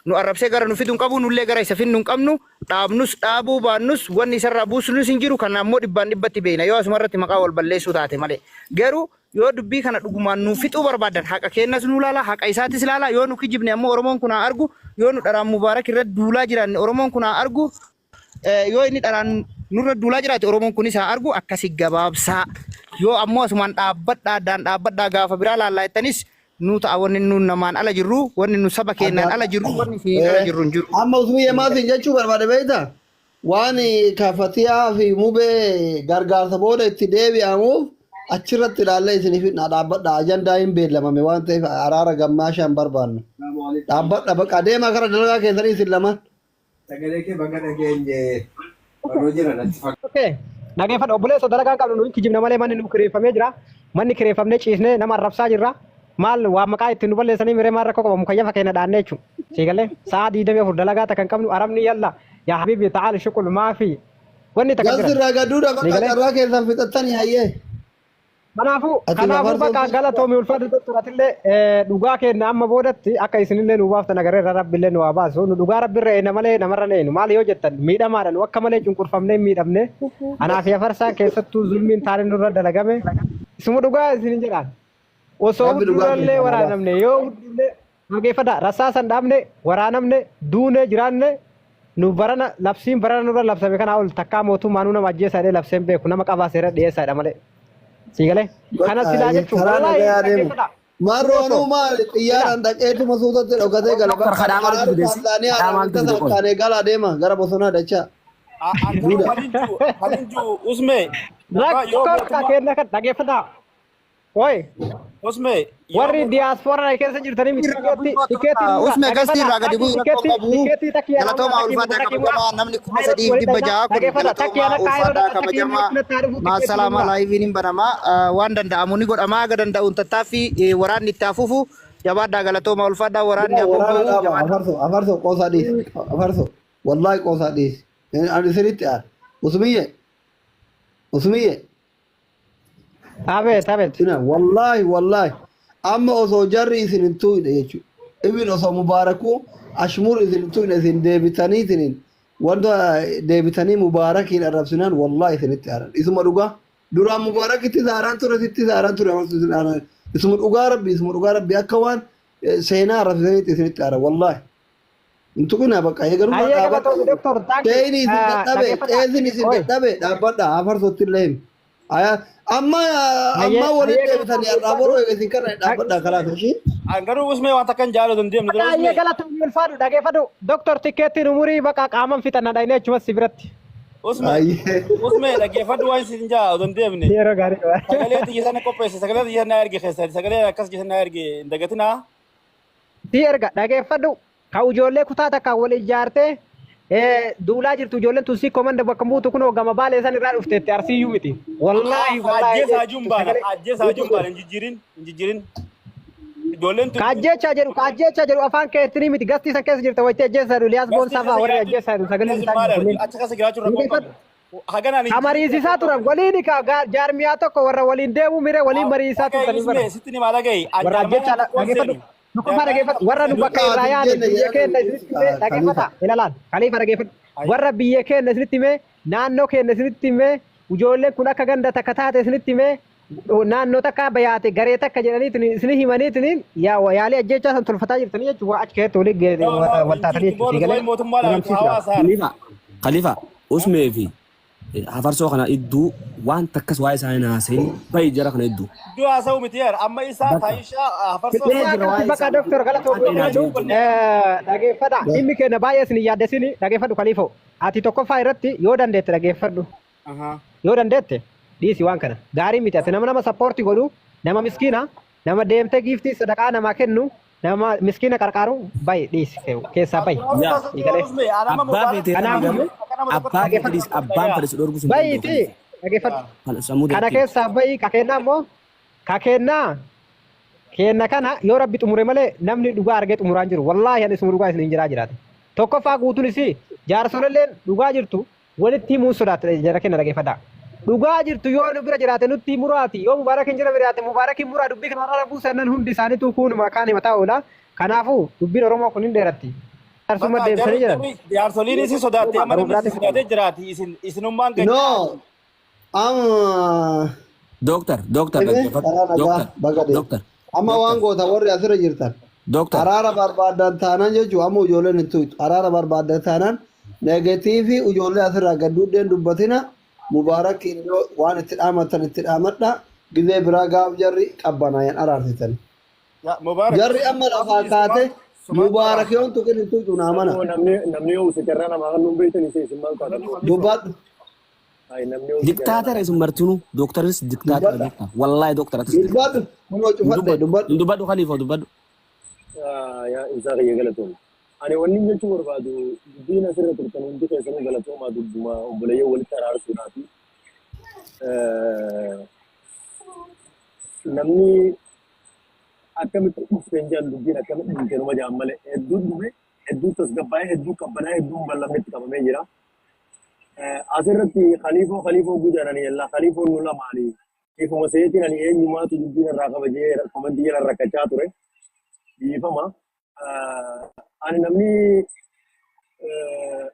nu arrabsee gara nu fidu hin qabu nullee gara isa finnu hin qabnu dhaabnus dhaabuu baannus wanni isarraa buusnus hin jiru kana ammoo dhibbaan dhibbatti beekna yoo asuma irratti maqaa wal balleessuu taate malee garuu yoo dubbii kana dhugumaan nu fixuu barbaadan haqa keennas nu laala haqa isaatis laala yoo nu kijibne ammoo Oromoon kun haa argu yoo nu dharaan Mubaarak irratti duulaa jiraanne Oromoon kun haa argu Yoo inni dharaan nurra duulaa jiraate Oromoon kunis haa argu akkasi gabaabsaa. Yoo ammoo asumaan dhaabbadhaa addaan dhaabbadhaa gaafa biraa laallaa jettanis nu ta'a wanni nu namaan ala jirru wanni nu saba keenyaan ala jirru wanni isiniin ala jirru hin jiru. Amma Usmiyye maal siin jechuu barbaade beektaa? Waan kafatiyaa fi mubee gargaarsa booda itti deebi'amuuf achirratti ilaallee isiniif hin dhaabbadha. Ajandaa hin beellamame waan ta'eef araara gammaashaa hin barbaannu. Dhaabbadha baqa deemaa kara dalagaa keessanii isin lamaan. Sagalee kee baga dhageenye barruu jira natti fakkaata. Okay. Dhageeffadha obboleessa dalagaa qabnu nuyi kijibna malee manni nu kireeffamee jira. Manni kireeffamnee ciisnee nama arrabsaa jirra. Maal waa maqaa ittiin nu balleessanii miree maal rakkoo qaba mukayyafa keenya dhaannee jechuudha. Sii galee sa'a 24 dalagaa takka hin qabnu arabni yalla yaa habibi ta'aal shuqul maafi wanni takka Galti jiran. irraa gadduudha Sii bakka galee. carraa keessan fixattanii hayyee. Kanaafuu Ati kanaafuu afarsoo bakka galatoomi ulfaatu doktor atillee dhugaa keenya amma boodatti akka isinillee nu baaftan agarreerra rabbillee nu haa baasu nu dhugaa rabbirra eena malee namarra hin eenu maal yoo jettan miidhamaadha nu akka malee cunqurfamnee hin miidhamne anaa fi afarsaan keessattuu zulmiin taane nurra dalagame isuma dhugaa isinin jedhaan osoo Rabbi dhugaa huddurallee keessan haa baasu. waraanamne yoo huddurallee dhageeffadha rasaasan dhaabne waraanamne duune jiraanne nu barana labsiin barana nurra labsame kanaa ol takkaa mootummaanuu nama ajjeesaa jedhee labseen beeku nama qabaa seera dhiyeessaadha malee. Sii galee? Kana Bakka silaa jechuun karaa wallaahi nagayaa deemu. dhaggeeffadhaa. Maarroo Obboleessoo anuu maali ila xiyyaaraan dhaqeetuma suutatti dhokatee gala. Doktar Bakka kadhaa karaa maaltu fide si? Taanzaaniyaa Kadhaa maaltu Arabitta fide qoy? saakkaanee gala deema gara bosonaa dachaa. Garuu Duuda. kanin jiru kanin jiru usme dhugaa yoo rakkoo akka mootummaa kenna kan dhaggeeffadhaa. Oi usme yoo warri mootummaa diyaaspoora keessa jirtanii miti Irraa gadi tikeetti bu'uu tikeetti nurra Usme gastii dhaggeeffadhaa irraa gadi takki bu'uu rakkoon tikeetti qabu. tikeetti takki ana amma Galatoomaa takki ulfaadhaa takki mura kabajamaa namni kuma kaayirootti sadiif walitti dhibba dhayna ja'a kun dhaggeeffadha takki galatoomaa ana kaayiroo ulfaadhaa dhaqa takki kabajamaa natti haa dhufu tikeetti maasalaamaa nurra. laayiviin hin banamaa waan danda'amu ni godhamaa haga danda'uun tattaaffii waraanni itti hafuufu jabaadhaa galatoomaa ulfaadhaa waraanni Yaa haa waraana bobba'u dhaaba jabaadhaa. afarso afarso qoosaa dhiisi afarso wallahi qoosaa dhiisi ani sirriitti aara usmiyye usmiyye Abeet abeet. Ina wallahi wallahi amma osoo jarri isin hin tuqne jechuudha. Ibin osoo mubaarakuu ashmur isin hin tuqne isin deebitanii isiniin wanta deebitanii mubaarakiin arrabsinaan wallahi isinitti aaran. Isuma dhugaa duraan mubaarakitti saaraan ture sitti saaraan ture ammas isin aaran. Isuma dhugaa rabbi isuma dhugaa rabbi akka waan seenaa arrabsitaniitti isinitti aaran wallahi. Hin tuqinaa bakka eegaluma Hayyee dhaabadha. galatoomi doktor thank you. Teeyni isin dadhabe Dhaggeeffadhaa. xeesin isin Oi dadhabe dhaabbadha afarsootti illee himi. Aya amma hayyee amma walitti hayyee deebitanii galatoomi har'aa ulfaadhu. boruu eega isin kana dhaabbadha kalaas ishii. Garuu usmee waan takka hin jaalatu hin deemne dura Hayyee usmee galatoomi ulfaadhu dhaggeeffadhu doktor tikeettiin umurii baqa qaaman fixanna dhayinee achumas si biratti. usmee Ayyee. usmee dhaggeeffadhu waan isin jaa odoo hin deemne Yeroo gaarii qaba. sagalee xiyya sana qopheesse sagalee xiyya sana erge keessatti sagalee akkas jecha na erge hin dagatinaa. Si erga dhageeffadhu ka ijoollee kutaa takkaan wal ijaartee duulaa jirtu ijoolleen tun si komanda bakka buutu kunoo gama baalee san irraa dhufteetti arsiiyyuu miti. Wallaahi wallaahi Ajjeesaa jiruun baana sagalee ajjeesaa jiruun baana hin jijjiirin hin jijjiirin ijoolleen tun ka ajjeechaa jedhu ka ajjeechaa jedhu afaan keetinii miti gastii san keessa jirta wayitee ajjeessaa jedhu Liyaas gastii Boonsaa keessa fa'aa warri jiraachuu ajjeessaa jedhu sagaleen keessa isaan maal kunneen. achi keessa jiraachuu rakkoon qabdu. Haganaan hin Ka jijjiirin mariisisaa turan waliin ka jaarmiyaa tokko warra waliin deemuu mire waliin mariisaa dhaga'i turtanii bara. usmee sitti ni maal dhaga'i an Warra jaarmaa ajjeechaa tokkoon dhageeffadhu. seenu Tokkoffaa jaarmaa dhageeffadhu. Warra nu tokkoon bakka seenu irraa Nuti yaane jenne biyya keenya jedhanii isinitti himee khalifa. dhageeffata. Ilalaan khalifa dhageeffadhu. Warra biyya keenya isinitti himee naannoo keenya isinitti himee ijoolleen kun akka ganda takka taate isinitti himee naannoo takka bayaate garee takka jedhaniitiin isin himaniitiin yaa yaalii ajjeechaa san tolfataa jirtanii jechuudha. Waa achi keessatti walii No, no, wal hin taatanii jirtu jechuudha. boonu Sii galee wayi mootummaa laatu namsiisuudhaaf. hawaasa haara. Khalifa, Khalifa, Usmee fi hafarsoo kana idduu waan takkas waa'ee isaanii hin haasa'in bahi jara kana idduu. Iddoo haasa'u miti yaar amma isaa Bakka. taayishaa hafarsoo Fixee Dhimma jira akkasi waa'ee bakka isaa. doktor galatoo Waan dheeraa godhadhu jiru. dhageeffadha. Dhimmi keenya baay'ee isin yaaddesini dhageeffadhu kaliifoo. Ati tokkoffaa irratti yoo dandeette dhageeffadhu. Yoo dandeette dhiisi waan kana. Gaarii miti ati nama nama sappoorti godhu nama miskiina nama deemtee giiftii sadaqaa namaa kennu nama miskiina qarqaaru bayi dhiisi keessaa bayi. Yaa. Sii galee. Abbaa feetee Kanaafuu argame abbaa dhageeffadhu. fedhis abbaan fedhis dhorku sun danda'u Bayiiti Khalifa. Dhageeffadhu. Kana sammuu Kana deebiin. keessaa bahi ka kennaa immoo ka kennaa kenna kana yoo rabbi xumure malee namni dhugaa argee xumuraa hin jiru. Wallaahi ani isuma dhugaa isin hin jiraa jiraate. Tokkoffaa guutuun isii jaarsolelleen dhugaa jirtu walitti himuun sodaatte jara kenna dhageeffadhaa. Dhugaa jirtu yoo nu bira jiraate nutti muraati yoo mubaarak hin jira jiraate mubaarak hin muraa dubbii kana irra buusan hundi isaaniitu kunuma kaan himataa oola. Kanaafuu dubbiin Oromoo kun hin dheeratti. Jaarsummaa Bakka deebisanii jarri jedhan. jarri jaarsoliin isin sodaatte amma Garuu namni isin biraatti sodaatee jiraati isin isinummaan No, gachaa amma Dooktar, dooktar dhibee dhaggeeffadhu. karaa nagaa Dooktar, baga deema. dooktar, Amma waan dooktar, goota warri asirra jirtan. dooktar. Araara barbaadan taanaan jechuun amma ijoolleen hin tuqxu. Araara barbaadan taanaan negatiivii ijoollee asirraa gad duudheen dubbatina. Mubaarak yoo waan itti dhaamatan itti dhaamadha. Gizee biraa gaaf jarri qabbanaayaan araarsitan. Ya Mubarak Jarri amma lafaa asli kaate sumaatu Mubaarak araarsa. yoon tuqin hin tuqxu naa mana. Ammoo namni namni yoo sekerraa namaa kan nuun beektan isin isin maal taatan Fudhadhu Khalifa. Dubbadhu. Ay namni yoo sekerraa Diktaatara namaa isin martinuu dooktaris diktaatara Dubbadha. beektaa. Wallaahi dooktar atis Dubbadhu. diktaatara. Kunoo Hin cufadhe dubbadhu. dubbadhu. Hin dubbadhu Khalifa dubbadhu. yaa ibsaa kiyya galatoom. Ani wanni jechuu barbaadu dubbiin asirra turtan hundi keessanuu galatoomaa dubbuma obboleeyyan walitti araarsuudhaafi. Namni akkamitti dhufte hin jedhan dubbiin akkamitti dhufte numa jedhan malee hedduun dhume hedduu tasgabbaa'ee hedduu qabbanaa'ee hedduun bal'amne itti qabamee jira. Asirratti khaliifoo khaliifoo gujaaranii yallaa khaliifoon nu lamaanii ifuma seetiin ani eenyumaatu dubbiin irraa qaba jee komantii jala rakkachaa ture dhiifama. Ani namni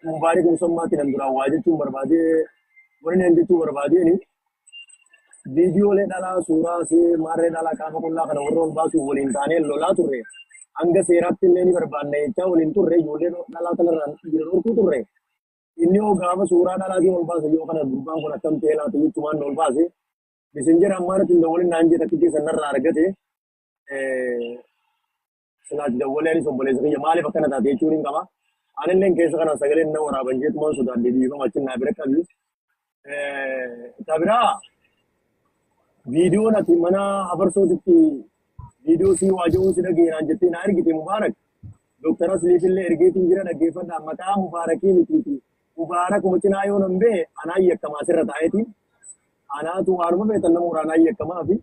Mubaarik Musammaatiin an duraan waa jechuun barbaadee wanni an jechuu barbaadeen viidiyoolee dhalaa suuraa see maarree dhalaa qaama qullaa kana warra ol baasuuf waliin taanee lolaa turre hanga seeraatti illee ni barbaanna jechaa waliin turre ijoollee dhalaa kanarraan dhiira dhorkuu turre inni hoo gaafa suuraa dhalaatiin ol baase yoo kana gurbaan kun akkam ta'ee laata jechumaan ol baase messenger ammaanatti hin dawwalin naan jee takkitti sanarraa argate silaati dawwalee anis obboleessa kiyya maaliif akkana taate jechuun hin qaba. Anilleen keessa kanaan sagaleen na waraaban jeetumaan sodaadhe dhiifama achi naa bira qabi. Ta biraa viidiyoon ati mana hafarsootitti viidiyoo sii waaja'uun si dhageenyaan jettee naa ergite Mubaarak. Dooktar Asliif illee ergeetiin jira dhaggeeffadhaa maqaa Mubaarakii mitiiti. Mubaarakuma cinaa yoo nan behe anaan yakkamaa asirra taa'eetiin anaatu waanuma feetan nama waraanaa yakkamaa fi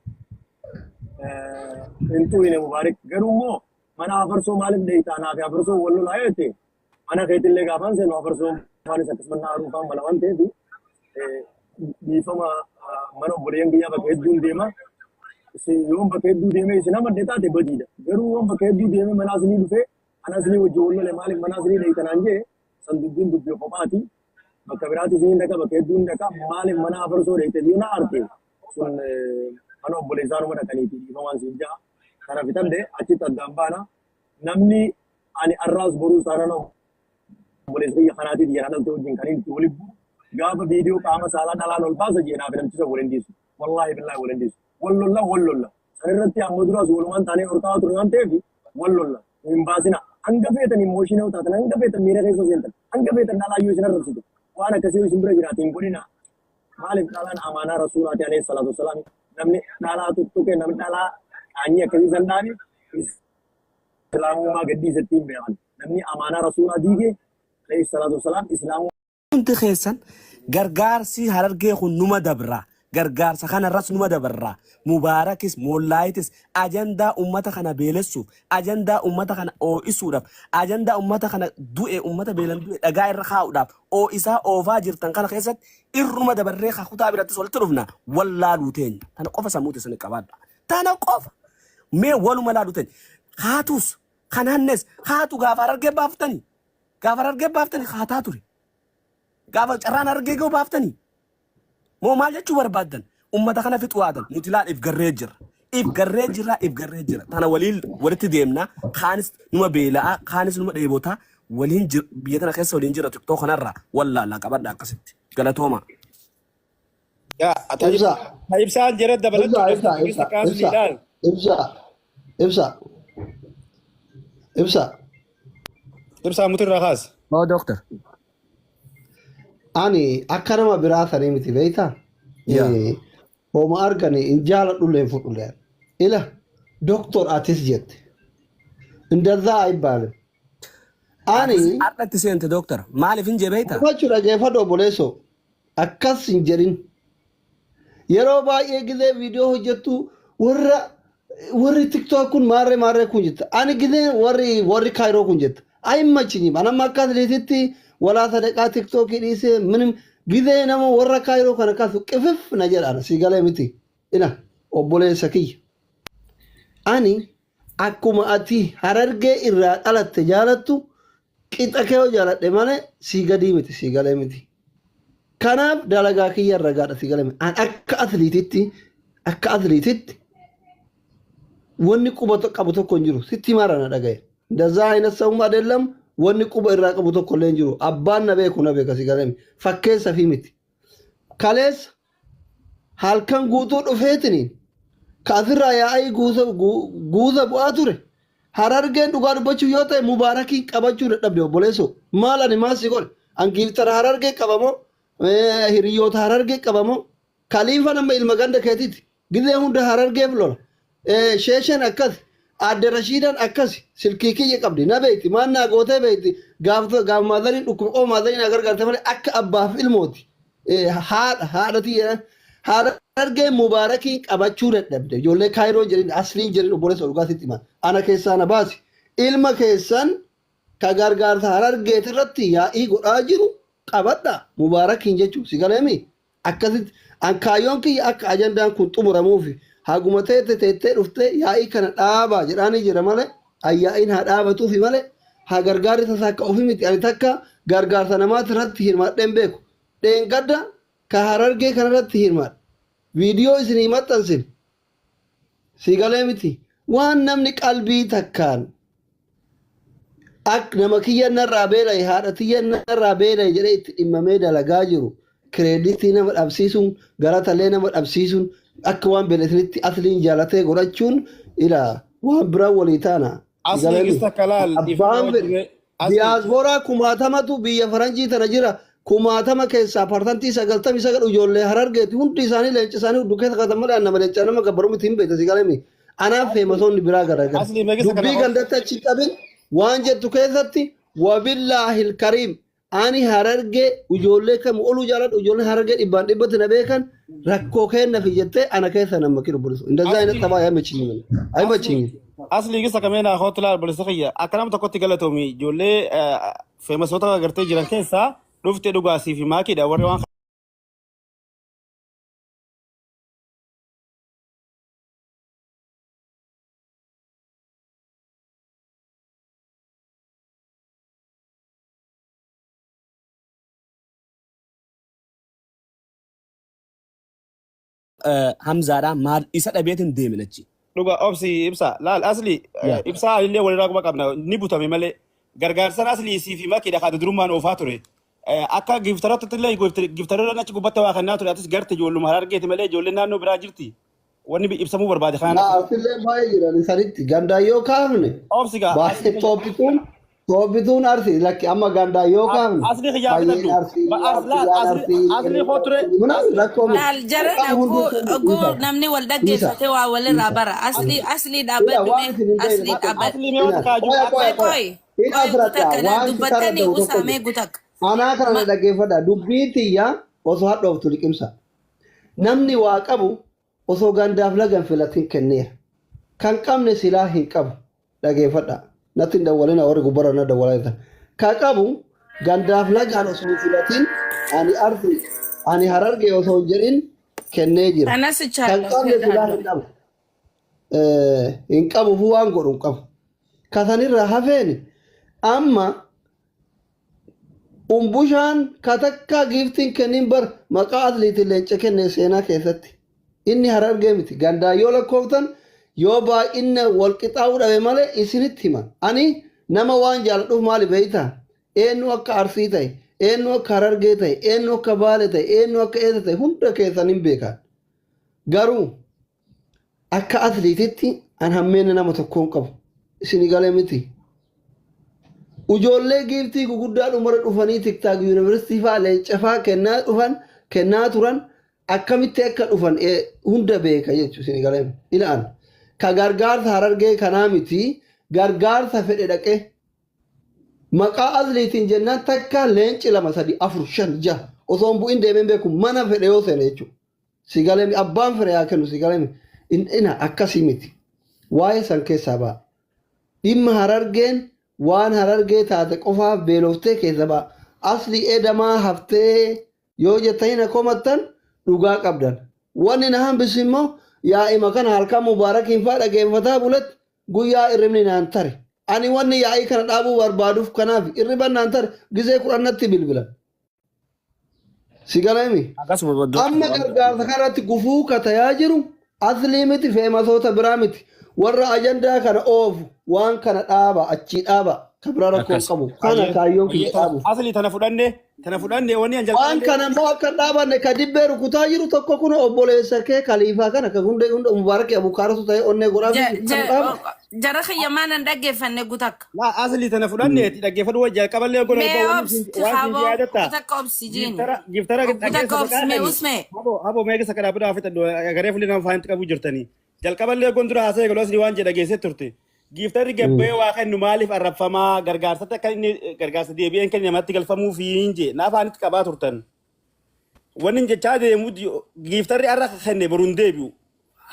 hin xu'ine Mubaarak. Garuu immoo mana hafarsoo maaliif dheeyta anaa fi hafarsoo wal lolaa yoo jette mana keetillee gaafaan seenu hafarsoo faanis akkasuma na aaruu faan mala waan ta'eef dhiifama mana obboleeyyan kiyyaa bakka hedduun deema. Yoon bakka hedduu deemee isin amadde taate badiidha. Garuu yoon bakka hedduu deemee mana asinii dhufee ana asinii wajjin wal lole maaliif mana asinii dheeyta naan jee san dubbiin dubbii kophaati. Bakka biraatti isiniin dhaqa bakka hedduun dhaqa maaliif mana hafarsoo dheeyte yoo na aarte sun mana obboleessaa numa dhaqaniiti dhiifamaan siin ja'a. Kana fixadhe achitti addaan baana. Namni ani arraas boruu saanana obboleessa kiyya kanaatiif yeroo dhalte wajjin kan inni waliin bu'u gaafa viidiyoo qaama saalaa dhalaan ol baasa jeenaaf namticha waliin dhiisu. Wallaahi billaahi waliin dhiisu. Wal lolla wal lolla. San irratti amma duraas walumaan taanee horkaa ture waan ta'eef wal lolla. Hin baasina. Hanga feetan immooshinii taatan hanga feetan miira keessa seentan hanga feetan dhalaa yoo isin arrabsitu waan akkasii yoo isin bira jiraate hin godhina. Maaliif dhalaan amaanaa rasuulaati alayhi salaatu wasalaam namni dhalaa tuttuqe namni dhalaa qaanyii akkasii san dhaabe islaamummaa gadhiisetti hin beekan. Namni amaanaa rasuulaa diige alayhi salaatu wasalaam islaamummaa Hundi keessan gargaarsi harargee kun numa dabra. Gargaarsa kanarras numa dabarra. Mubaarakis moollaayitis ajandaa ummata kana beelessuuf, ajandaa ummata kana oo'isuudhaaf, ajandaa ummata kana du'e ummata beelan du'e dhagaa irra kaa'uudhaaf oo'isaa oofaa jirtan kana keessatti irruma dabarree ka kutaa birattis walitti dhufna wallaaluu teenya. Tana qofa sammuu teessanii qabaadha. Tana qofa mee waluma laaluu teenya. Haatus kan hannes haatu gaafa harargee baaftanii gaafa harargee baaftanii haataa ture. Gaafa carraan harargee ga'u baaftanii moo maal jechuu barbaaddan? Ummata kana fixuu aadan nuti laal if garree jirra. If garree jirra, if garree jira. Tana waliin walitti deemna. Kaanis numa beela'aa, kaanis numa dheebotaa. Waliin jir biyya tana keessa waliin jira TikTok kanarra wallaallaa qabadha akkasitti. Galatooma. Yaa Ibsa. ibsaan jira Ibsa dabalachuudhaaf ibsa mangista ibsa ibsa kaasniidhaan. ibsa ibsa ibsa. Ibsaa mutirraa kaas. Oo dooktar. Ani akka nama biraa sanii miti beektaa? Yaa. Hooma argani hin jaaladhullee hin fudhullee. Ila doktor atis jette. እንደዛ አይባልም። Ani Har'atti seente dooktar. Maaliif hin jee beektaa? dubbachuu dhageeffadhu obboleessoo akkas hin jedhin. Yeroo baay'ee gizee viidiyoo hojjettu warra warri TikTok kun maarree maarree kun jetta. Ani gizee warri warri Kaayiroo kun jetta. Ayimmachinyim. Anamma akka atleetitti walaa sadaqaa TikTokii dhiisee minim gizee nama warra Kaayiroo kana kaasu qifif na jedhaan si galee miti. Ina obboleessa kiyya. Ani akkuma ati Harargee irraa dhalatte jaalattu qixa kee yoo jaaladhe malee sii gadii miti sii galee miti. Kanaaf dalagaa kiyya ragaadha sii galee miti. An akka atleetitti wanni quba qabu tokko hin jiru. Sitti mara na dhagaye. እንደዛ አይነት ሰውም አይደለም wanni quba irraa qabu tokko illee hin jiru. Abbaan na beeku na beeka si galee miti. Fakkeessa fi miti. Kaleessa halkan guutuu dhufeetiniin ka asirraa yaa'ii guuza bu'aa ture. Harargeen dhugaa dubbachuuf yoo ta'e Mubaarakiin qabachuu dadhabde obboleessoo. Maal ani maal si godhe? An giiftara Harargee qabamoo? Hiriyoota Harargee qabamoo? Kaliifa nama ilma ganda keetiiti. Gizee hunda Harargeef lola. Sheeshen akkas. Aadde Rashiidaan akkas. Silkii kiyya qabdi. Na beekti. Maal naa gootee beekti. Gaaf gaaf maazariin dhukkuba qoma maazariin na gargaarte malee akka abbaaf ilmooti. Haadha haadha tiyya. Harargee Mubaarakiin qabachuu dadhabde. Ijoollee Kaayiroo jedhin asliin jedhin obboleessa dhugaatitti hima. Ana keessaa na baasi. Ilma keessan ka gargaarsa Harargeet irratti yaa'ii godhaa jiru qabadha. Mubaarakiin jechuun si galeemi. Akkasitti an kaayyoon kiyya akka ajandaan kun xumuramuufi haguma teette teettee dhuftee yaa'ii kana dhaabaa jedhaanii jira malee yaa'iin haa dhaabatuufi malee haa gargaarri tasaa akka ofii miti. Ani takka gargaarsa namaati irratti hirmaadheen beeku. Dheengadda ka Harargee kanarratti hirmaadhe. Viidiyoo isinii maxxansin. Si galee miti. Waan namni qalbii takkaan ak nama kiyya narraa beela'e haadha tiyya narraa beela'e jedhee itti dhimmamee dalagaa jiru. Credit nama dhabsiisuun galatallee nama dhabsiisuun akka waan beelesinitti asliin jaalatee godhachuun ila waan biraa walii taana. Si Asli galee miti. gista kalaal dhiifama Abbaan wajjin fedhe asli diyaasporaa kumaatamatu biyya faranjii tana jira. Kumaatama keessaa 99% ijoollee Harargeeti hundi isaanii leenca isaanii hudduu keessa kaatan malee nama leencaa nama gabbaruu miti hin beekta si galee miti. Anaaf feemasoonni biraa garagara. Asli meegisa kana Dubbii gandatti achi hin qabin waan jettu keessatti wabillaahil kariim ani Harargee ijoollee kam oluu jaaladhu ijoollee Harargee dhibbaan dhibbatti na beekan rakkoo kennafi jettee ana keessa nama kiru bulusu. እንደዛ አይነት ጠባይ አይመችኝም እኔ። አይመችኝም። Asli gisa kameen hootu laal bolisa kiyya akka nama tokkotti galatoomi ijoollee feemasoota agartee jiran keessaa dhufte dhugaasii fi maakiidha warri waan Hamzaadha maal isa dhabeetiin deemin achi. Dhuga obsi ibsa laal asli Yaa. Ibsaa illee walirraa quba qabna ni butame malee gargaarsan asli isii fi makiidha kaata durummaan oofaa ture. Akka giftaratti illee giftararra achi gubbatti waa kennaa ture atis garte ijoolluma Harargeeti malee ijoolleen naannoo biraa jirti. Wanni ibsamuu barbaade kana natti. Arsillee baay'ee jiran sanitti gandaan yoo kaafne Obsi gaa baay'ee tooppituun tooppituun arsii lakki amma gandaan yoo kaafne asli xiyyaa baay'een fidadhu. arsii Laal yaan asli arsii asli koo ture ምናምን rakkoo miti. Laal jara Qabu hunduu ogguu ogguu dhiisa namni wal dhiisa dhaggeeffate waa walirraa dhiisa. bara. Asli asli Ila dhaabbadhu waan mee isin hin beekne asli tokko dhaabbadhu. Asli mee wanta ila kaaju qoya Qoy qoya qoya qoy hin qoy asirratti gutakka laal waan si dubbattanii tarada'u tokko usaa mee jira. gutakka. Anaa kana na Ma dhaggeeffadha dubbii tiyya osoo hadhooftu liqimsa. Namni waa qabu osoo gandaaf lagan filatin kenneera. Kan qabne silaa hin qabu. Dhageeffadha. Natti hin dawwalina warri gubbarra na dawwalaa jirtan. Kan qabu gandaaf lagaan osoo hin filatin ani arsi ani Harargee osoo hin jedhin kennee jira. kanas Kan chaalla qabne silaa hin qabu. Hin qabu fu waan godhu hin qabu. Kasanirra hafeen amma umbushaan katakkaa giiftiin kennin bar maqaa atleetiin leenca kenne seenaa keessatti. Inni Harargee miti. Gandaan yoo lakkooftan yoo baay'inna wal qixaa'uu dhabe malee isinitti himan. Ani nama waan jaaladhuuf maali beektaa? Eenyu akka Arsii ta'e, eenyu akka Harargee ta'e, eenyu akka Baale ta'e, eenyu akka eessa ta'e hunda keessan hin beekan. Garuu akka atleetitti an hammeena nama tokkoon qabu. Isin galee miti. Ijoollee giiftii guguddaa dhumara dhufanii TikTok yuunivarsiitii fa'aa leenca fa'aa kennaa dhufan kennaa turan akkamitti akka dhufan hunda beeka jechuudha isin galee ilaan. Ka gargaarsa Harargee kanaa miti gargaarsa fedhe dhaqee maqaa atleetiin jennaan takka leenci lama sadi afur shan jaha osoo hin bu'in deemeen beeku mana fedhe yoo seene jechuudha. Si galee abbaan fire haa kennu si galee ina akkasii miti. Waa'ee san keessaa ba'a. Dhimma Harargeen waan Harargee taate qofaaf beeloftee keessa ba'a. Asli edamaa haftee yoo jettanii na komattan dhugaa qabdan. Wanni na hambisu immoo yaa'ima kana halkan Mubaarakiin fa'aa dhageeffataa buletti guyyaa irribni naan tare. Ani wanni yaa'ii kana dhaabuu barbaaduuf kanaaf irriban naan tare gizee 10tti bilbilan. Si galeemi? Akkasuma baddoo. Amma gargaarsa kanatti gufuu katayaa jiru aslii miti, feemasoota biraa miti. Warra ajandaa kana oofu waan kana dhaaba, achii dhaaba. Kan biraa rakkoo hin Akkas. qabu. Kana kaayyoon kiyya dhaabuuf. Asli tana fudhanne wanni an Waan jalqaballee kana immoo akka hin dhaabanne ka dibbee rukutaa jiru tokko kun obboleessa kee kaliifaa kana ka hundee hunda Mubaarakii abukaaratu ta'ee onnee godhaa fi kana dhaaba. Jara kiyya maanan dhaggeeffanne gutakka. Laa asli tana fudhanne itti dhaggeeffadhu wajji jalqaballee godhan Mee waan obsi siin waan siin haboo yaadatta. gutakka obsi jiini. Giftara giftara Gutakka dhaggeessa obsi mee maqaa usmee. Habo habo meeqa sakadhaa bira fixadhu garee fuulli nama faanti qabu jirtanii. Jalqaballee gondura haasa'e galoo asli waan jedha geessee turte. Giiftarri gabbee waa kennu maaliif arrabfamaa gargaarsatti akka inni gargaarsa deebi'een kennu namatti galfamuu fi hin jee naaf aanitti qabaa turtan. Wanni inni jechaa deemu giiftarri arra kenne boru hin deebi'u.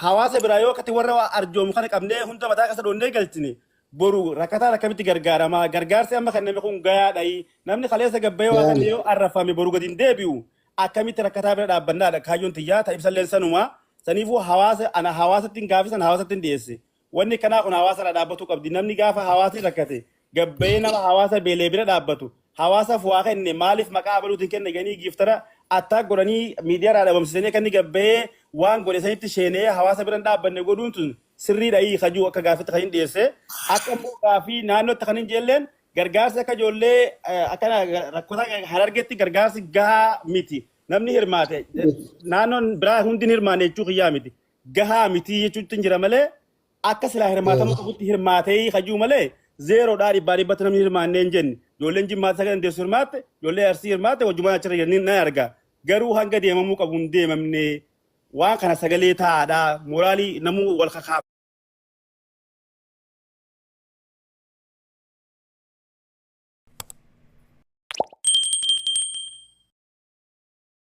Hawaasa biraa yoo akkatti warra waa arjoomu kana qabnee hunda mataa keessa dhoonnee galchine boru rakkataan akkamitti gargaaramaa gargaarsi amma kenname kun gayaadha. Namni kaleessa gabbee waa kenne yoo arrabfame boru gadi hin deebi'u. Akkamitti rakkataa bira dhaabbannaadha kaayyoon tiyyaa ta ibsalleen sanuma. Saniifuu hawaasa ana hawaasatti hin gaafisan hawaasatti hin dhiyeesse. Wanni kanaa kun hawaasa irra dhaabbatuu qabdi. Namni gaafa hawaasni rakkate gabbayee nama hawaasa beelee bira dhaabbatu hawaasaaf waa kenne maaliif maqaa abaluutiin kenne ganii giiftara attaa godhanii miidiyaa irraa dhabamsiisanii akka inni gabbayee waan godhe sanitti sheenee hawaasa bira hin dhaabbanne godhuun tun sirriidha hii kajuu akka gaafitti kan hin dhiyeesse. Akka immoo gaafii naannootti kan hin jeelleen gargaarsi akka ijoollee akka rakkootaa Harargeetti gargaarsi gahaa miti. Namni hirmaate naannoon biraa hundi hin hirmaanne jechuu kiyyaa miti. Gahaa miti jechuutti hin jira malee akka silaa hirmaatamuu qabutti hirmaatee kajuu malee zeeroodhaa dhibbaa dhibbatti namni hirmaannee hin jenne. Ijoolleen Jimmaatti sagal dandeessu hirmaatte, ijoollee Arsii hirmaatte wajjumaan achirra jiran nan arga. Garuu hanga deemamuu qabu hin deemamne. Waan kana sagalee taa'aadha. Mooraalii namuu wal kakaafne.